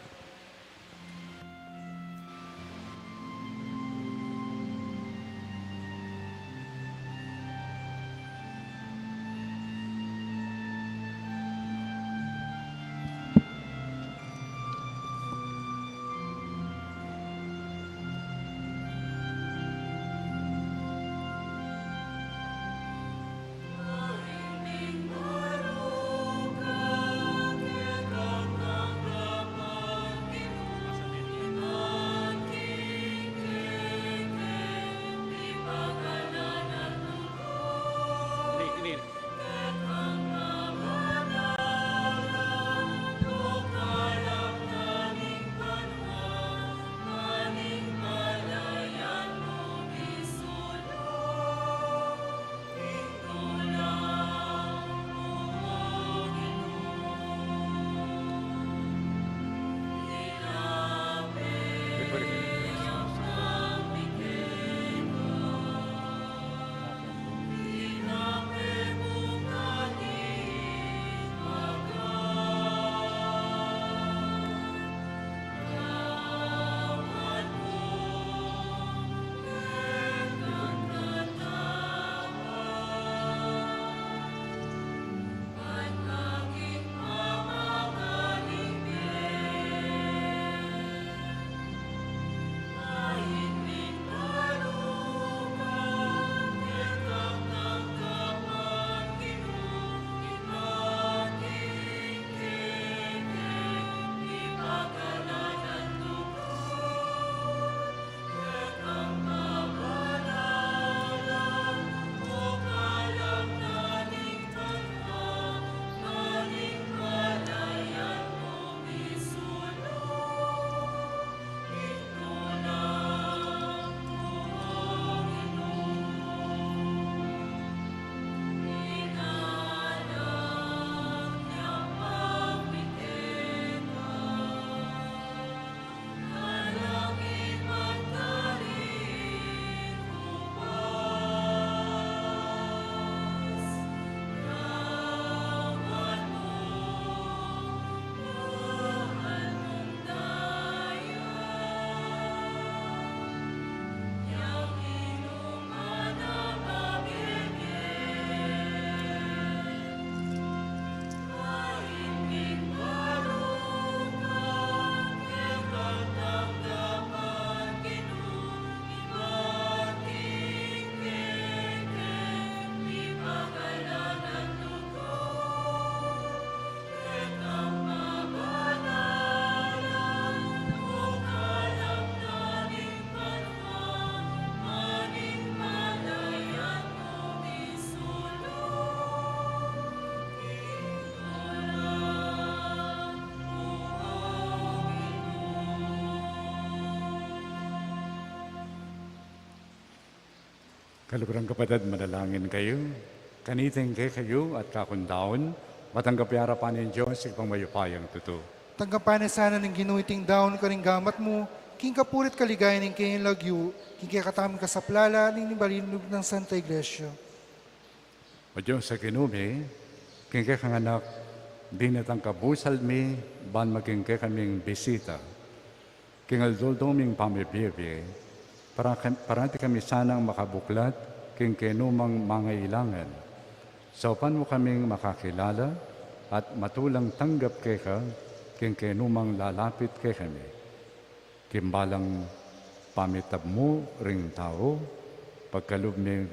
Kaluguran kapatad, manalangin kayu. Kanita ing kekayu at kaku ngan daun, matanggap ya king arapan ning Dios, Ibpang mayupayang tutu. Tanggapan na sana ning Ginu iting daun karing gamat mu, king kapurian at kaligayan ning kayang lagyu, king kekatamung kasaplalan, ning balinog nang Santa Iglesia. O Dios a Ginu mi, king kekang anak, binatang kabusal mi, ban maging kekaming bisita king aldo-aldo ming pamibie-bie, para, parati kami sanang makabuklat king kenu mang mangailangan. Saupan mu kaming makakilala at matulang tanggap keka king kenu mang lalapit kekami. King balang pamitab mu ring tau, pagkalub mi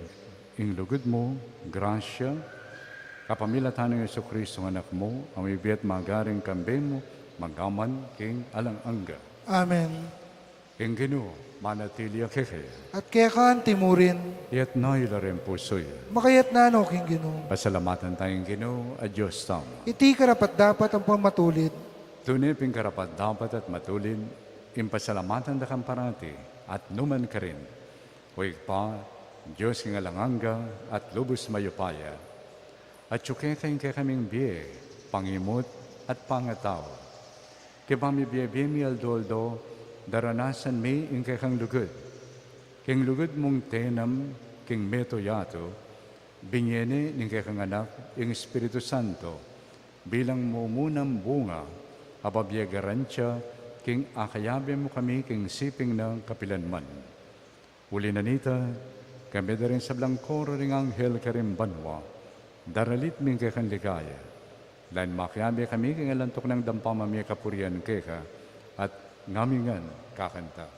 ing lugud mu, grasya, kapamilatan nang Jesucristo a Anak mu, a mibie at magari king kambe mu, mangga man king alang angga. Amen. Ing Ginu manatili ya kekayu. At keka anti murin. Iyatas yu la ring pusu yu. Makayatas no king Ginu. Pasalamatan taya ing Ginu a Dios tamu. Iti karapat-dapat ampong matulid. Tune pin karapat-dapat at matulid ing pasalamatan da kang parati at nu man karin, O Ibpa, Dios king alang angga at lubus mayupaya. Atyu keka ing kekaming bie, pangimut at pangatau. King pamibie-bie mi aldo-aldo, daranasan mi ing kekang lugud. King lugud mung tinam king metung yatu, binie ne ning kekang Anak ing Espiritu Santo, bilang mumunang bunga, a bibie garantiya king akayabe mu kami king siping na kapilanman. Uli na nita, kami da ring sablang koro ring anghel karin banua, daralit mi ing kekang ligaya. Lain makiabe kami king alang tuknang dampa mamie kapurian keka, at ngami ngan kakanta.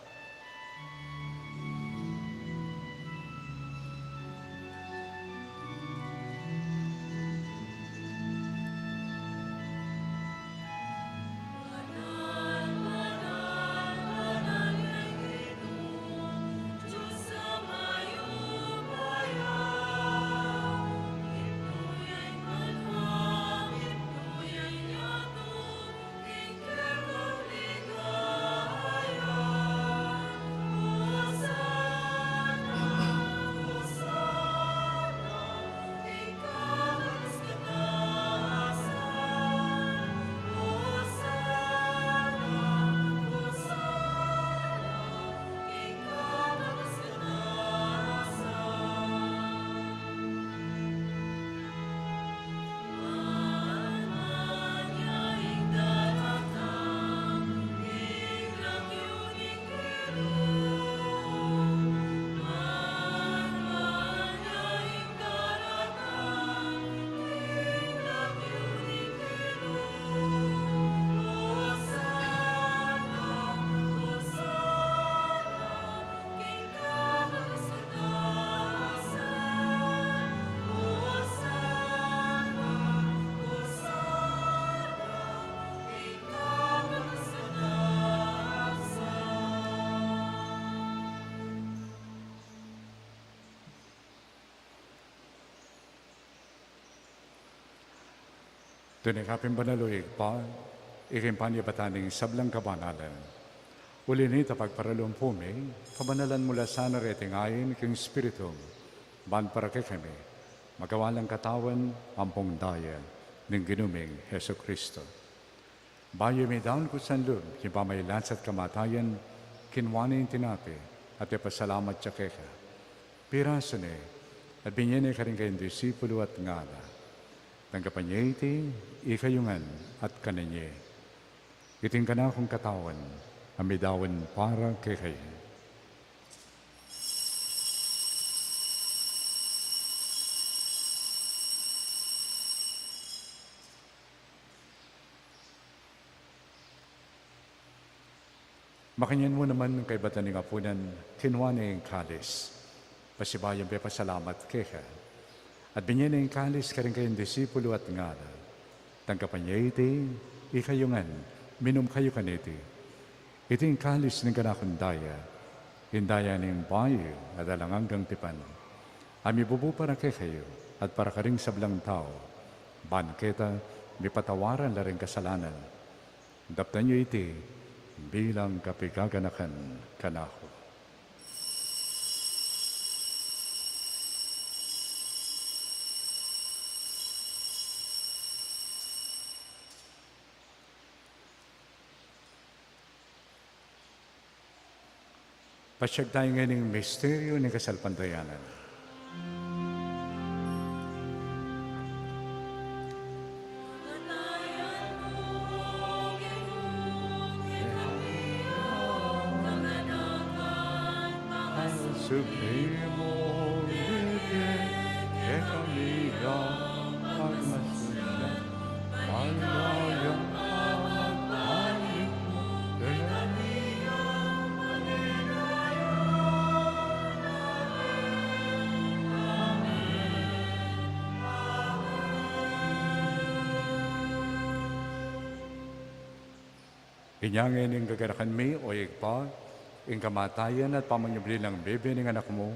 Tune ka pin banal, o Ibpa, ika ing panibatan ning sablang kabanalan. Uli na nita, pagparalumpu mi, kabanalan mu la sana reting ain king Espiritu, ban para kekami magawa lang katawan ampong daya ning Ginu ming Jesucristo. Bayu midaun kusang lub king pamagkasakit at kamatayan, kinua ne ing tinape, at ipasalamat ya keka. Pirasu ne, at binie ne karing kayang disipulu at ngana: Tanggapan ye iti, ikayu ngan, at kanan ye. Iti ing kanakung katawan, a midaun para kekayu. Makanyan mu naman kaybat ning apunan, kinua ne ing kalis, pasibayu yang pepasalamat keka, at binie ne ing kalis karing kayang disipulu at ngana: Tanggapan ye iti, ikayu ngan, minum kayu kaniti. Iti ing kalis ning kanakung daya, ing daya ning bayu at alang anggang tipan, a mibubu para kekayu at para karing sablang tau, ban keta mipatawaran la ring kasalanan. Daptan yu iti bilang kapaganakan kanaku. Pasyag tayu ngening misteryu ning kasalpantayanan. Supremo, kekami ang pagmasusian. Inya ngeni gaganakan mi, o Ibpa, ing kamatayan at pamanyubli nang bie ning Anak mu,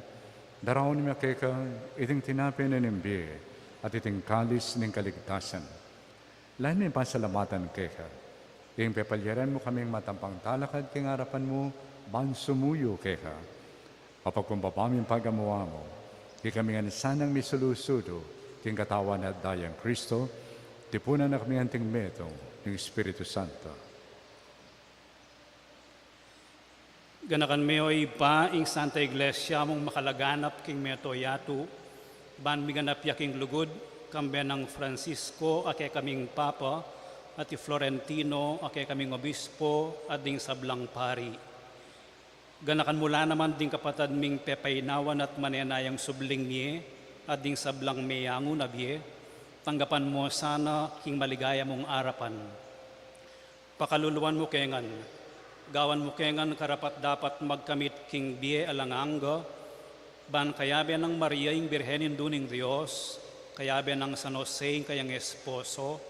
daraun mi keka iting tinape ning bie at iting kalis ning kaligtasan. Lalu ming pasalamatan keka ing pepalyaran mu kaming matampang talakad king arapan mu ban sumuyu keka. Mapagkumbaba ming pagamuan mu, ikami ngan sanang misulu-sulu king Katawan at Dayang Kristo, tipunan na kami anting metung ning Espiritu Santo. Ganakan me, o Ibpa, ing Santa Iglesia mung makalaganap king mabilug a yatu, ban miganap ya king lugud, kambe nang Francisco a kekaming Papa, at i Florentino a kekaming Obispo, at ding sablang pari. Ganakan mu la naman ding kapatad ming pepainawan at manenayang subling mie, at ding sablang meyangu na bie, tanggapan mu sana king maligaya mung arapan. Pakaluluan mu ke ngan, gawan mu ke ngan karapat-dapat magkamit king bie alang angga, ban kayabe nang Maria ing Birhen Indu ning Dios, kayabe nang San Jose ing kayang esposo,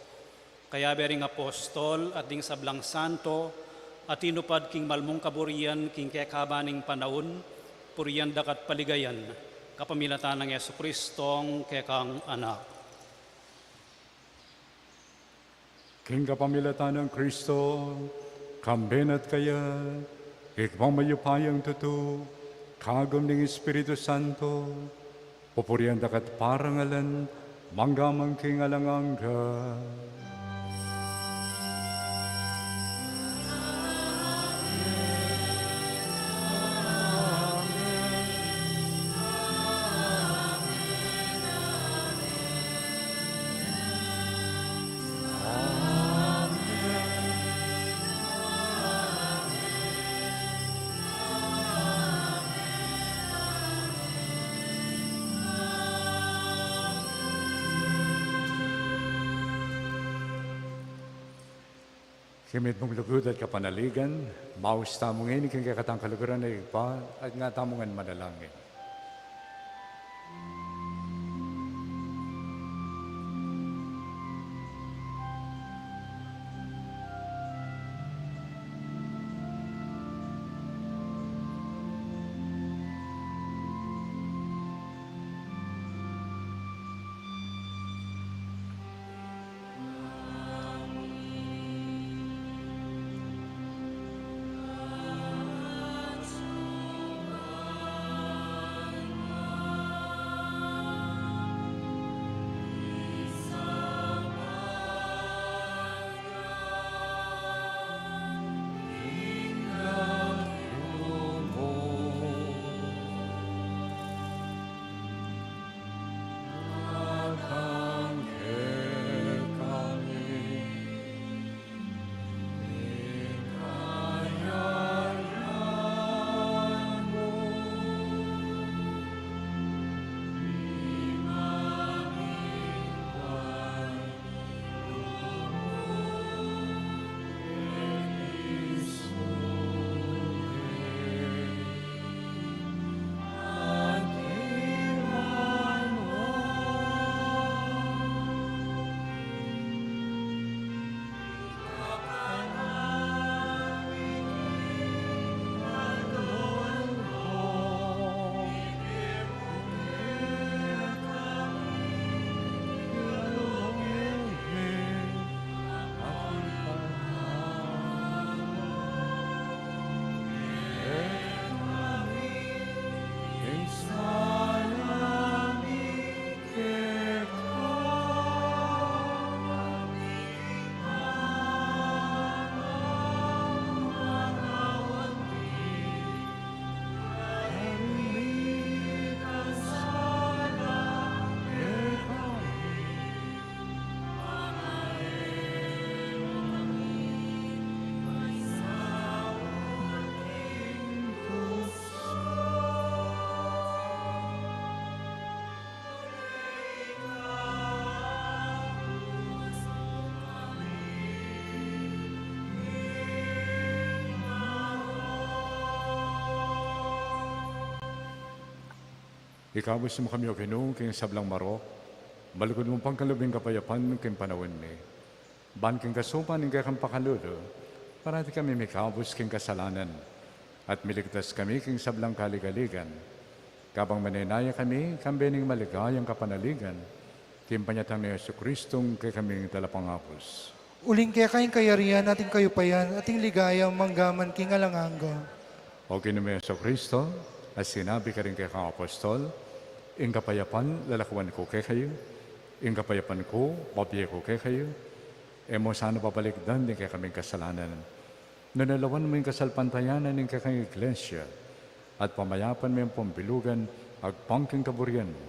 kayabe ring apostol at ding sablang santo, a tinupad king malmung kaburian king kekaba ning panaun, purian daka at paligayan, kapamilatan nang Jesucristong kekang Anak. King kapamilatan nang Kristo, kambe na at kaya, Ibpang mayupayang tutu, kagum ning Espiritu Santo, pupurian daka at parangalan, mangga man king alang angga. King mitmung lugud at kapanaligan, maus tamu ngeni king kekatang kaluguran a Ibpa, at nga tamu ngan manalangin. Ikabus mu kami, O Ginu, king sablang marok, balugud mu pang kalub ing kapayapan king panaun mi. Ban king kasupan ning kekang pakalulu, parati kami mikabus king kasalanan, at miligtas kami king sablang kaligaligan. Kabang manenaya kami, kambe ning maligayang kapanaligan, king panyatang nang Jesucristo, ing kekaming talapangabus. Uling keka ing kayarian at ing kayupayan at ing ligaya manggaman king alang angga. O Ginu ming Jesucristo, a sinabi karing kekang apostol, ing kapayapan lalakuan ku kekayu, ing kapayapan ku bibie ku kekayu, e mu sana babalikdan ding kekaming kasalanan, nune lawan mu ing kasalpantayanan ning kekang Iglesia, at pamayapan me ing pambilugan agpang king kaburian mu.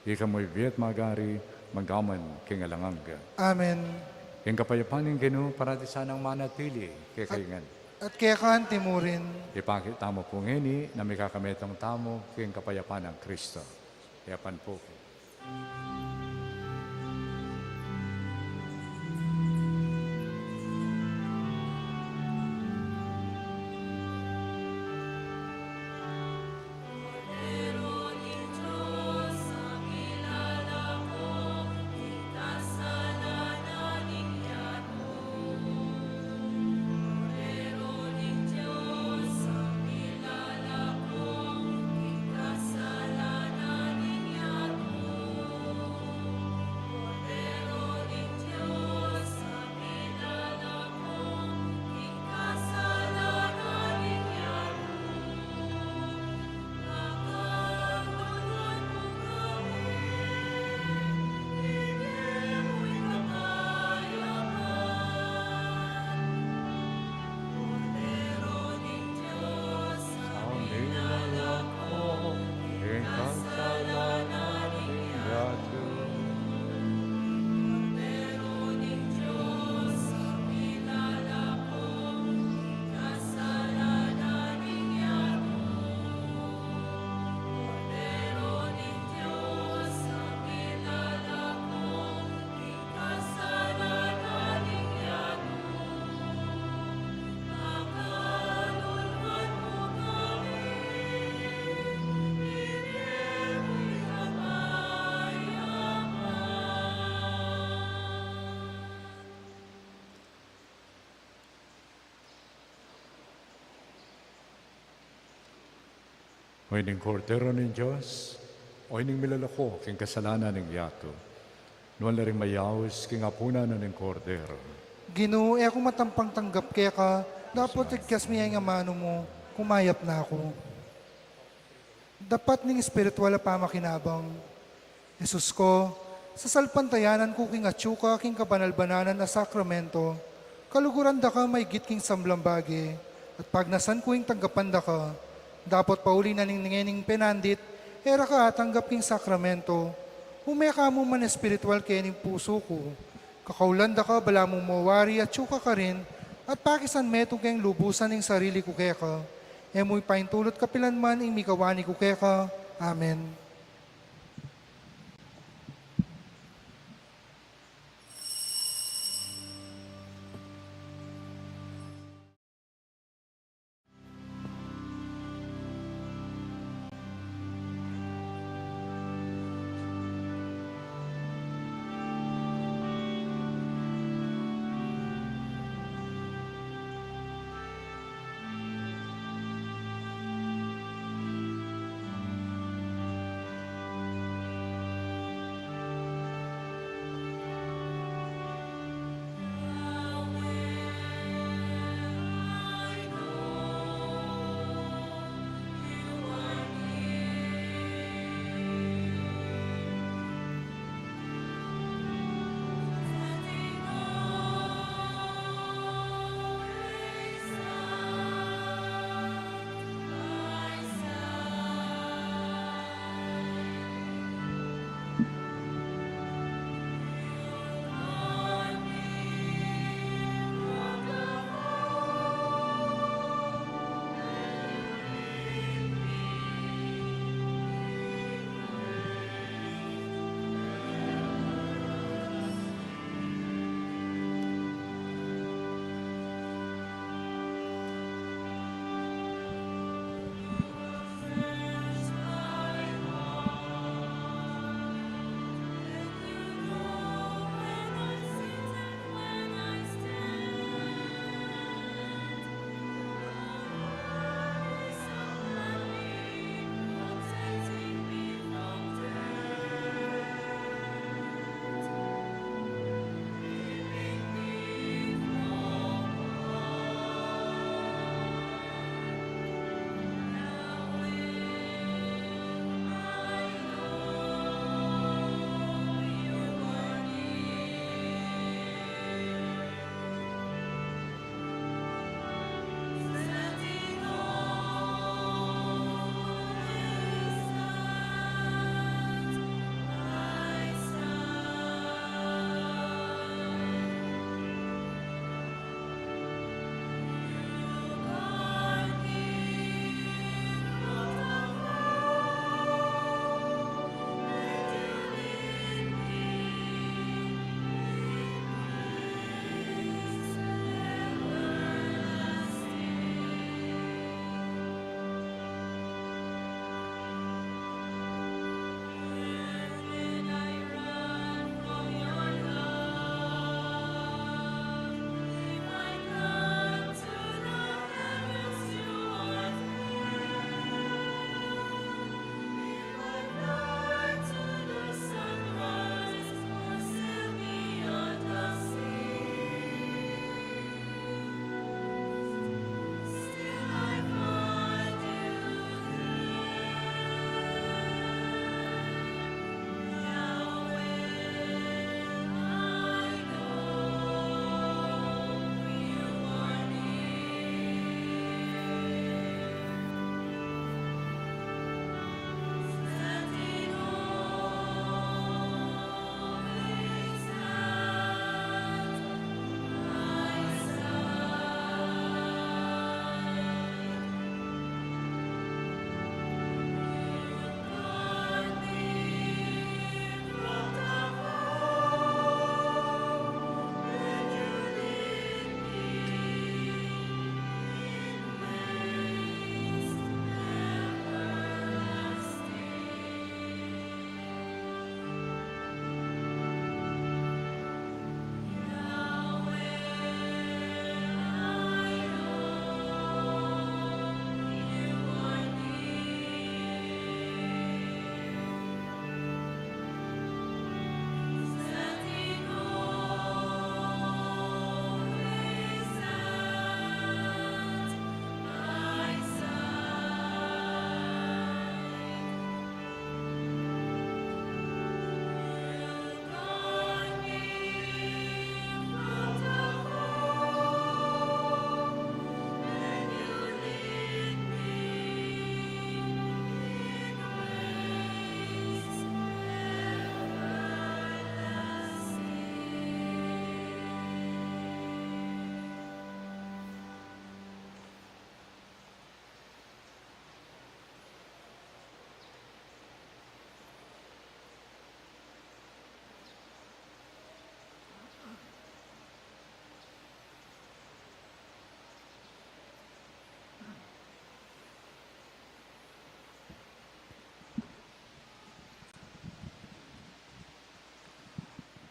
Ika mu ibie at magari, manggaman king alang angga. Amen. Ing kapayapan ning Ginu parati sanang manatili kekayu ngan. At keka anti mu rin. Ipakit tamu pu ngeni na mikakametung tamu king kapayapan nang Kristo. Yapan pu. O ining Kordero ning Dios, o ining milalako king kasalanan ning yatu. Nuan la ring mayaus king apunan na ning Kordero. Ginu, e ku matampang tanggap keka, dapot ikyas mu ya ing amanu mu, kumayap na ku. Dapat ning espiritual a pamakinabang. Jesus ko, sasalpantayanan ku king atyu ka king kabanal-banalan a sakramento, kaluguran da ka maigit king sablang bage, at pagnasan ku ing tanggapan da ka. Dapot pauli na ning ngening penandit, e ra ka atanggap king sakramento, ume ka mu man espiritual kening pusu ku. Kakaulan da ka balamu mo wari atyu ka karin, at pakisan metung keng lubusan ing sarili ku keka. E mu ipaintulut kapilan man ing mikawani ku keka. Amen.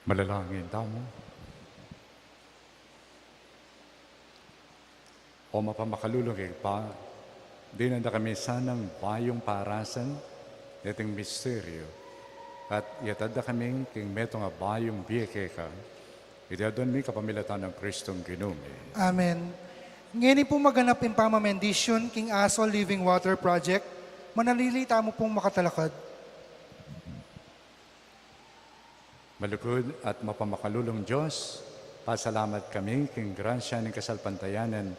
Manalangin tamu. O mapamakalulung Ibpa, dinan da kami sanang bayung parasan neting misteryu, at iyatad da kami king metung a bayung bie keka. Iti adwan mi kapamilatan nang Kristong Ginu mi. Amen. Ngeni pu maganap ing pamamendisyon king Aso Living Water Project, manalili tamu pung makatalakad. Malugud at mapamakalulung Dios, pasalamat kami king grasya ning kasalpantayanan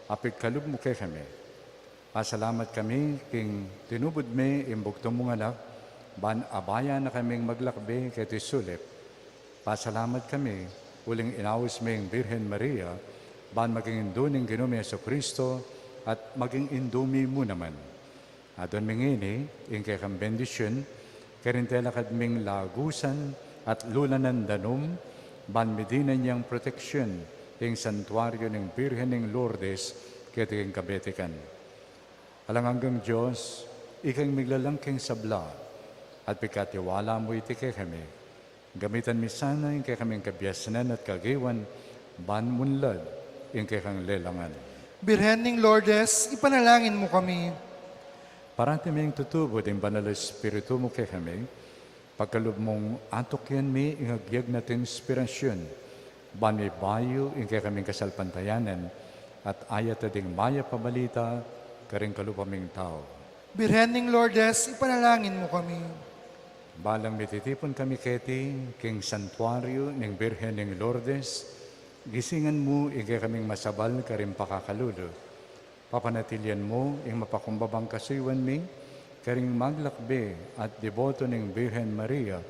a pigkalub mu kekami. Pasalamat kami king tinubud me ing bugtung mung anak, ban abayan na kaming maglakbe keti sulip. Pasalamat kami uling inaus me ing Birhen Maria, ban maging indu ning Ginu mi Jesucristo at maging indu mi mu naman. Adwan mi ngeni ing kekang bendisyun, karing telakad ming lagusan at lulanan danum, ban midinan yang proteksyun ing santuaryo ning Birhen ning Lourdes keti king kabetikan. Alang anggang Dios, ika ing miglalang king sabla, at pikatiwala mu iti kekami. Gamitan mi sana ing kekaming kabiasnan at kagiwan, ban munlad ing kekang lelangan. Birhen ning Lourdes, ipanalangin mu kami. Parati ming tutubu ding Banal Espiritu mu kekami, pagkalub mung atukyan mi ing agyag na ting inspirasyun, ban mibayu ing kekaming kasalpantayanan, at ayat ding mayap a balita karing kalupa ming tau. Birhen ning Lourdes, ipanalangin mu kami. Balang mititipun kami keti king santuaryo ning Birhen ning Lourdes, gisingan mu ing kekaming masabal karing pakakalulu. Papanatilian mu ing mapakumbabang kasuyuan mi karing maglakbe at deboto ning Birhen Maria,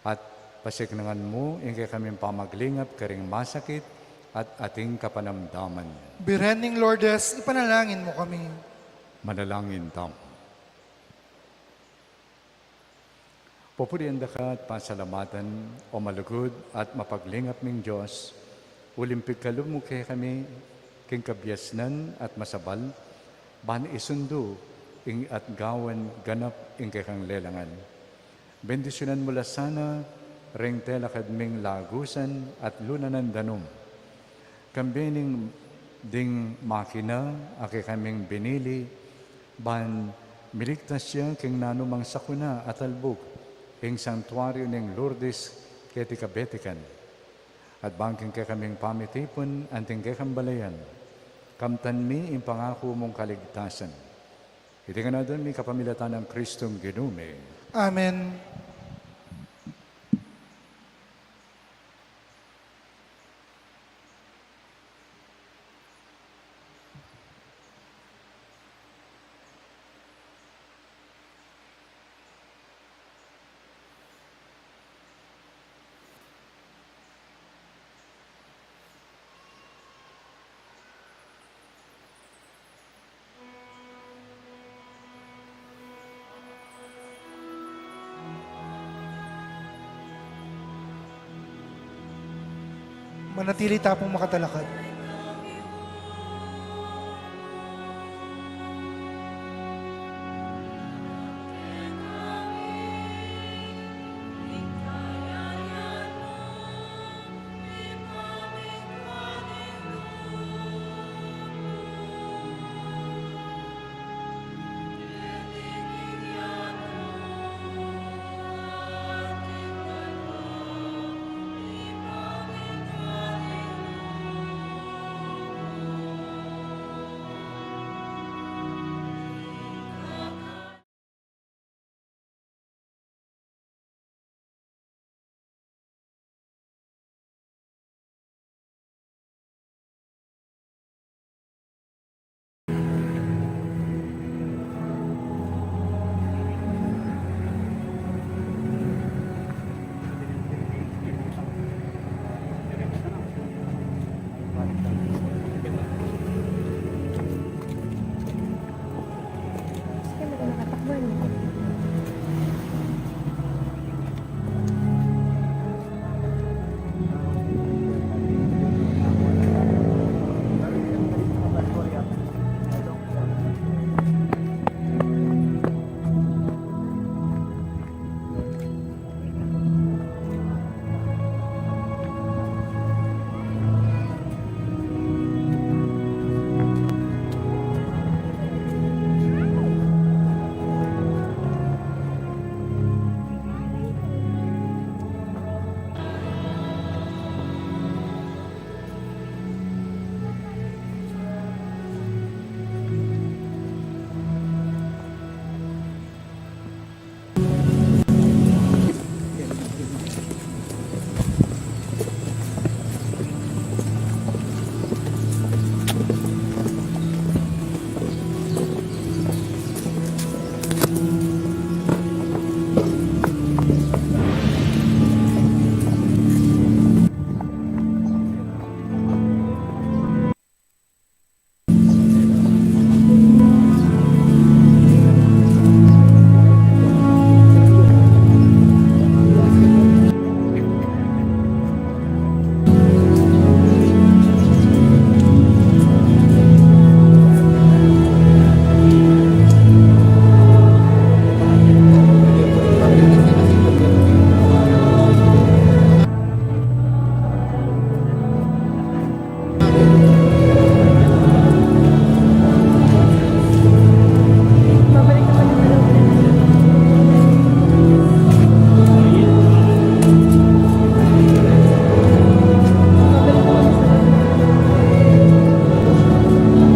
at pasiknangan mu ing kekaming pamaglingap karing masakit at ating kapanamdaman. Birhen ning Lourdes, ipanalangin mu kami. Manalangin tamu. Pupurian da ka at pasalamatan, o malugud at mapaglingap ming Dios, uling pigkalub mu kekami king kabiasnan at masabal, ban isundu ing at gawan ganap ing kekang lelangan. Bendisyunan mu la sana ring telakad ming lagusan at lulanan danum. Kambe ning ding makina a kekaming binili, ban miligtas ya king nanumang sakuna a talbug ing santuaryo ning Lourdes keti kabetikan. At bang king kekaming pamitipun anting kekang balayan, kamtan mi ing pangaku mung kaligtasan. Iti ngan adwan mi kapamilatan nang Kristong Ginu mi. Amen. Manatili ta pung makatalakad.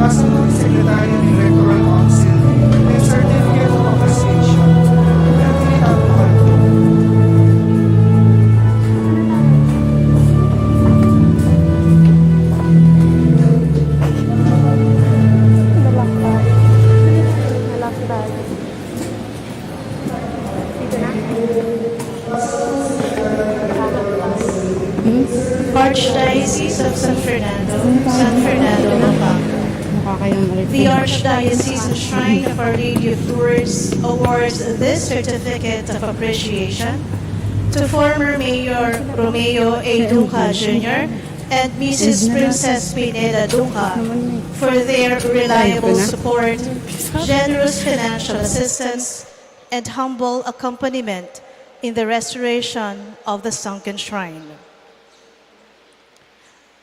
Pasalu ni Secretary ni Rectoral Council, may certificate of appreciation. Ang tinatawag ko. Archdiocese of San Fernando, San Fernando, Pampanga. The Archdiocese Shrine of Our Lady of Lourdes awards this certificate of appreciation to former Mayor Romeo A. Dunca Junior and Missus Princess Pineda Dunca for their reliable support, generous financial assistance, and humble accompaniment in the restoration of the sunken shrine.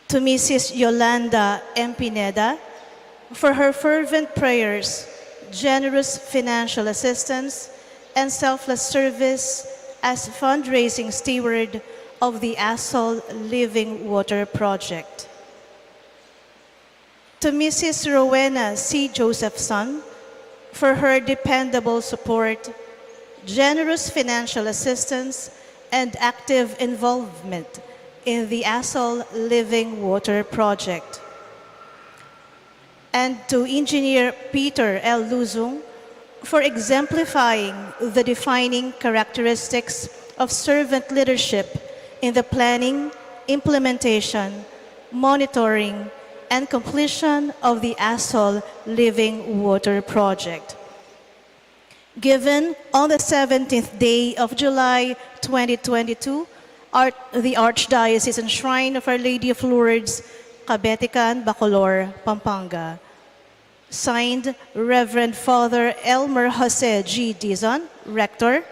To Missus Yolanda M. Pineda for her fervent prayers, generous financial assistance, and selfless service as fundraising steward of the Asol Living Water Project. To Missus Rowena C. Josephson for her dependable support, generous financial assistance, and active involvement in the Asol Living Water Project. And to Engineer Peter L. Luzung for exemplifying the defining characteristics of servant leadership in the planning, implementation, monitoring, and completion of the Asol Living Water Project. Given on the seventeenth day of July twenty twenty-two, at the Archdiocesan Shrine of Our Lady of Lourdes, Cabetican, Bacolor, Pampanga. Signed, Reverend Father Elmer Jose G. Dizon, Rector,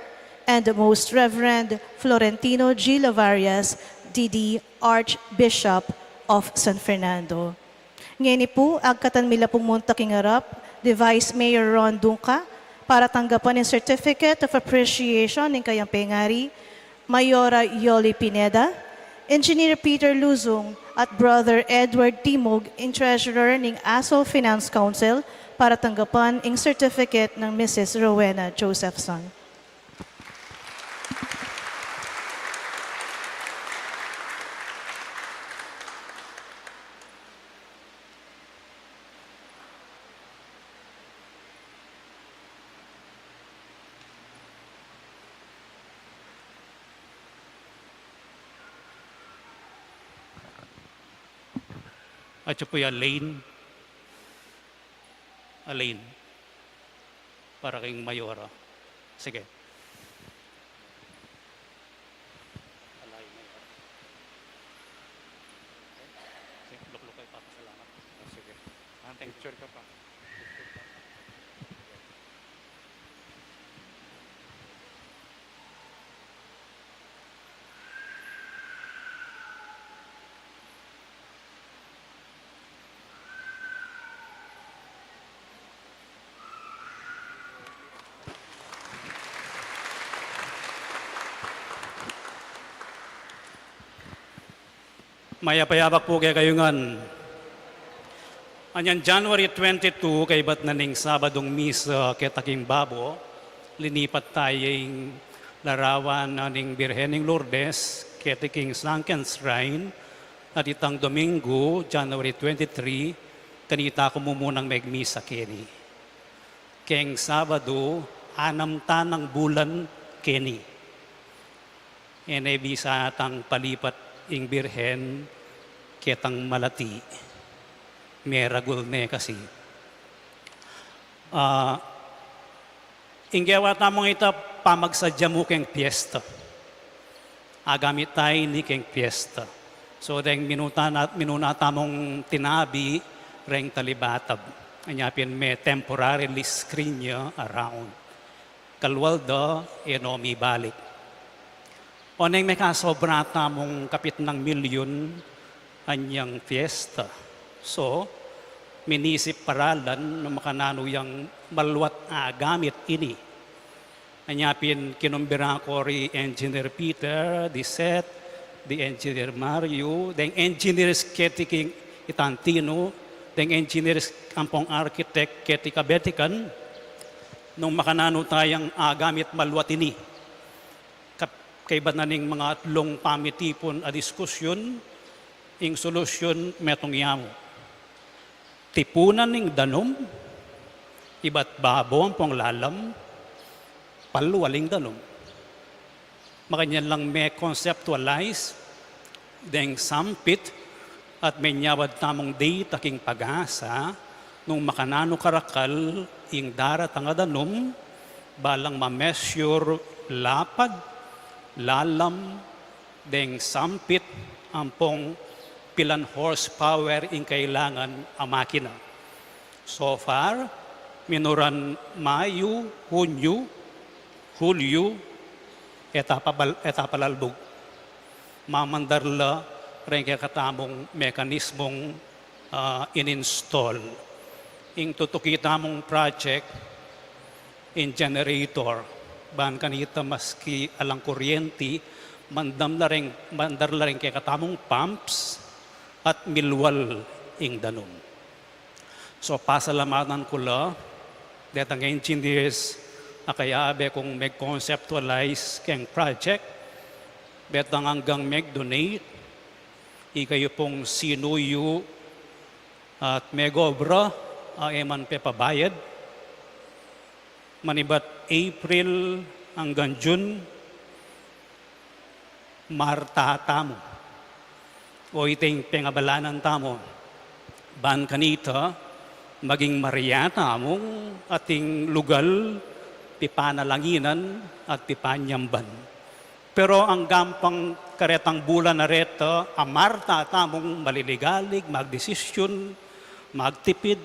and Most Reverend Florentino G. Lavarias, D D, Archbishop of San Fernando. Ngeni pu, agkatan mi la pung munta king arap di Vice Mayor Ron Dunca para tanggapan ing Certificate of Appreciation ning kayang pengari, Mayora Yoli Pineda, Engineer Peter Luzung, at Brother Edward Timog, ing Treasurer ning Asol Finance Council, para tanggapan ing certificate nang Missus Rowena Josephson. Atyu pu ya, Lane. Elaine, para king Mayora. Sige. Sige, lukluk kayu, papasalamat. Sige. Picture ka pa. Mayap a yabak pu kekayu ngan. Anyang January twenty-two, kaibat na ning Sabadung misa keta king babo, linipat taya ing larawan na ning Birhen ning Lourdes keti king sunken shrine, at itang Domingo, January twenty-three, kanita ku mumunang megmisa keni. Keng Sabadu, Anam tanang bulan keni. E ne bisa tang palipat ing Birhen ketang malati. Meragul ne kasi. Ah, ing gewa tamung ita pamagsadya mu keng piyesta. Agamit tamu ini keng piyesta. So, deng minuta na, minuna tamung tinabi reng talibatab. Anya pin me temporarily screen ya around. Kalual da, e no mibalik. Oneng mekasobra tamung kapitnan milyun anyang piyesta. So, minisip paralan nung makananu yang maluat agamit ini. Anya pin kinumbira ko ri Engineer Peter, di Seth, di Engineer Mario, deng engineers keti king Itantino, deng engineers ampong architect keti Kabetikan, nung makananu tayang agamit maluat ini. Kap-, kaibat na ning manga atlung pamitipun a diskusyun, ing solusyun metung yamu. Tipunan ing danum, ibat babo ampong lalam, palual ing danum. Makanyan lang me-conceptualize deng sampit at menyawad tamung data king PAGASA nung makananu karakal ing daratang a danum, balang ma-measure lapad, lalam, deng sampit ampong pilan horsepower ing kailangan a makina. So far, minuran Mayu, Hunyu, Hulyu, e ta pabal-, e ta palalbug. Mamandar la reng kekatamung mekanismung, ah, in-install. Ing tutuki tamung project, ing generator, ban kanita maski alang kuryenti, mandam la reng, mandar la reng kekatamung pumps at milual ing danum. So, pasalamatan ku la detang engineers a kayabe kung meg-conceptualize keng project, betang anggang meg-donate, ikayu pung sinuyu at meg-obra, a, e man pepabayad, manibat April anggang June, marta tamu. O ita ing pengabalanan tamu. Ban kanita, maging marya tamung ating lugal, pipanalanginan at pipanyamban. Pero anggang pang karetang bulan a reta, a marta tamung maliligalig, magdesisyun, magtipid,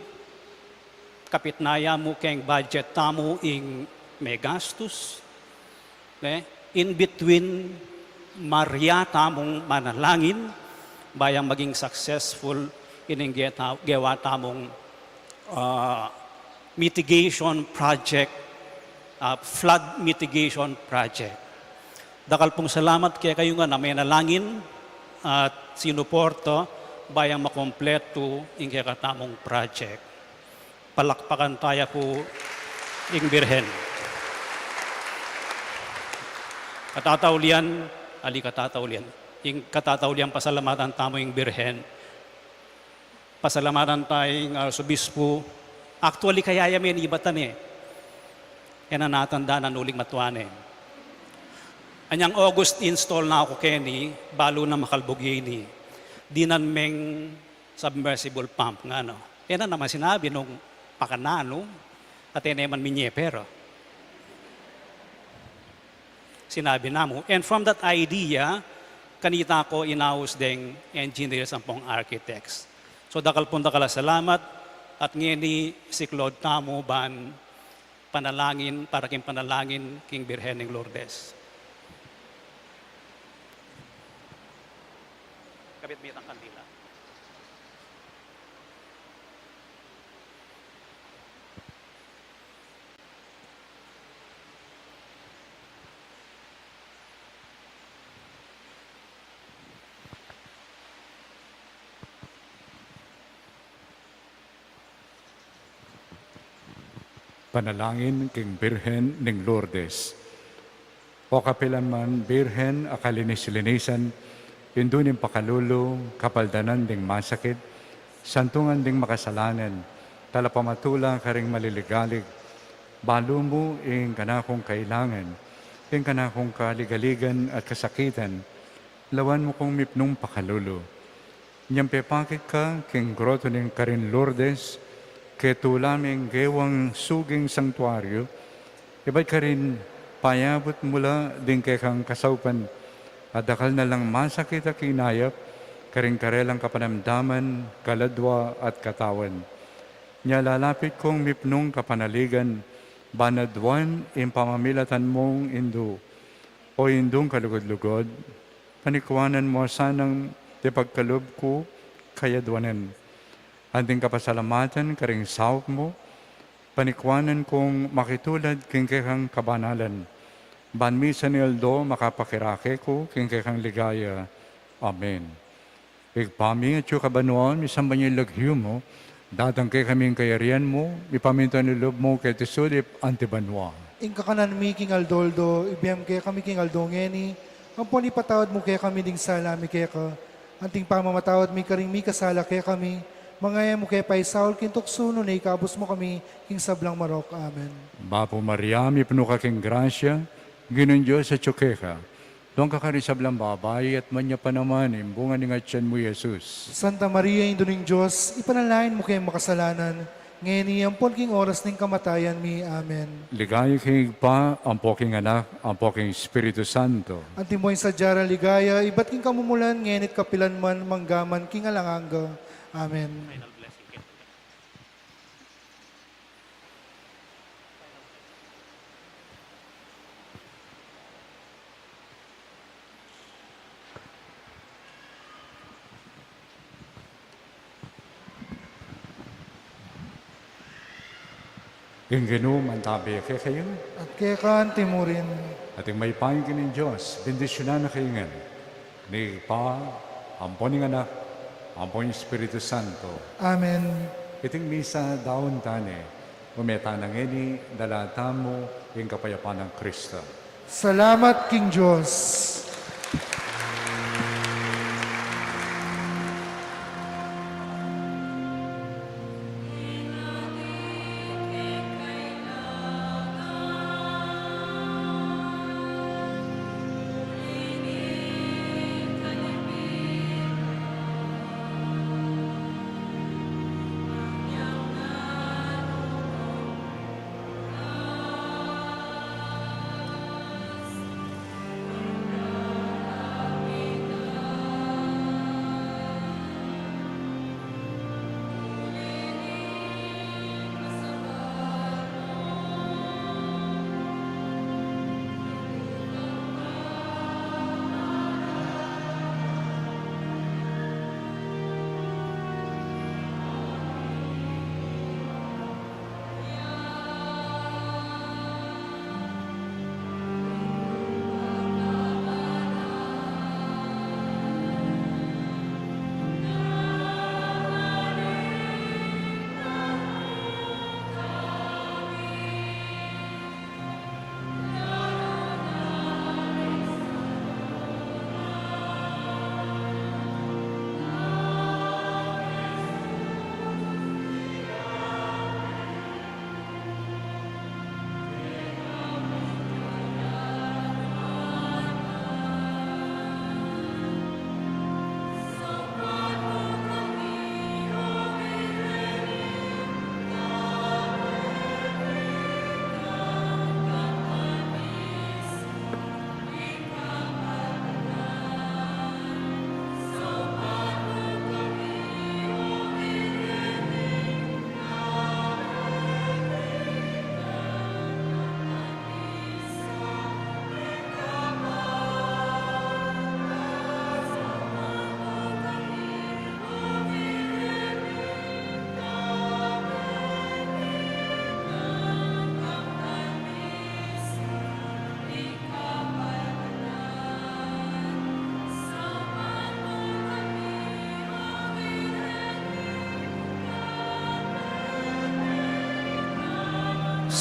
kapit na ya mu keng budget tamu ing megastus, ne? In between, marya tamung manalangin, ba yang maging successful ining geta-, gewa tamung, ah, mitigation project, ah, flood mitigation project. Dakal pung salamat kekayu ngan a menalangin at sinuporta, ba yang makumpletu ing kekatamung project. Palakpakan taya pu ing Birhen. Katataulian, ali katataulian. Ing katataulian, pasalamatan tamu ing Birhen. Pasalamatan taya ing Arsobispo. Actually, kaya ya me nibatan e. E na natandanan uling matua ne. Anyang August install na ku keni, balu na makalbug ya ini. Dinan meng submersible pump ngana. E na naman sinabi nung pakananu, at e na man minye pera. Sinabi na mu. And from that idea, kanita ko inaus deng engineers ampong architects. So, dakal pung dakal a salamat, at ngeni siklaud tamu ban panalangin, para king panalangin king Birhen ning Lourdes. Kabit mi itang kandila. Panalangin king Birhen ning Lourdes. O kapilan man Birhen a kalinis-linisan, indu ning pakalulu, kapaldanan ding masakit, santungan ding makasalanan, talapamatulang karing maliligalig, Balu mu ing kanakung kailangan, ing kanakung kaligaligan at kasakitan, lawan mu kung mipnung pakalulu. Inyang pepakit ka king groto ning karin Lourdes, ketula ming gewang suging sangtuaryu, ibat karin payabut mu la ding kekang kasaupan, at dakal na lang masakit a kinayap, karing karelang kapanamdaman, kaladwa at katawan. Nya lalapit kung mipnung kapanaligan, ban aduan ing pamamilatan mung Indu. O Indung kalugud-lugud, panikuanan mu sanang tipagkalub ku kayaduanan. Anting kapasalamatan karing saup mu, panikuanan kung makitulad king kekang kabanalan. Ban misan aldo makapakirake ku king kekang ligaya. Amen. Ibpa mi, atsu ka banua, misamban ya ing lagyu mu, datang kekami ing kayarian mu, mipamintuan ing lub mu keti sulip anti banua. Ing kakanan mi king aldo-aldo, ibie mu kekami king aldo ngeni, ampon ipatawad mu kekami ding sala mi keka, anting pamamatawad mi karing mikasala kekami, manga e mu ke paisaul king tuksu, nune ikabus mu kami king sablang marok. Amen. Bapu Maria, mipnu ka king grasya, Ginung Dios atsu keka. Nuan ka karing sablang babai, at nuan ya pa naman ing bunga ning atian mu, Jesus. Santa Maria, Indu ning Dios, ipanalangin mu kaming makasalanan, ngeni ampon king oras ning kamatayan mi. Amen. Ligaya king Ibpa, ampo king Anak, ampo king Espiritu Santo. Antimo ing sadya rang ligaya, ibat king kamumulan, ngeni at kapilan man, mangga man king alang angga. Amen. Ing Ginu mantabe kekayu. At keka anti murin. At ing mayupayang Ginung Dios, bendisyunan na kayu ngan ning Ibpa, ampo ning Anak, ampo ning Espiritu Santo. Amen. Iting misa daun tane, ume tana ngeni, dala tamu ing kapayapan nang Kristo. Salamat king Dios.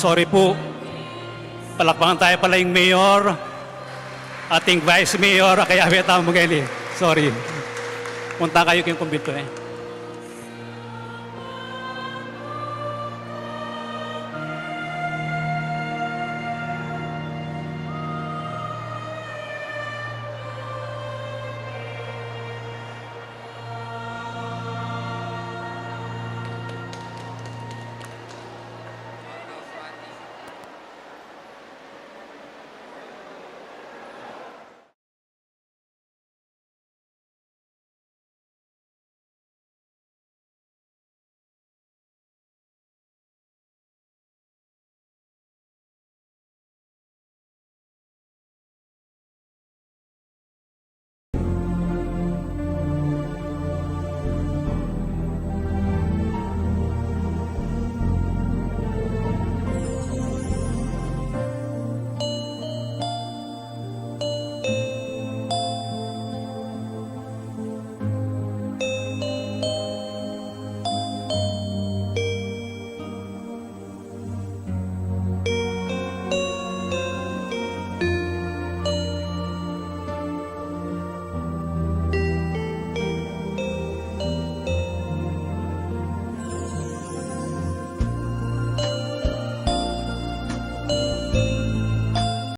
Sorry po. Palakpakan tayo pala yung mayor, ating vice mayor, kaya weta mo gani. Sorry. Punta kayo kayong kumbento eh.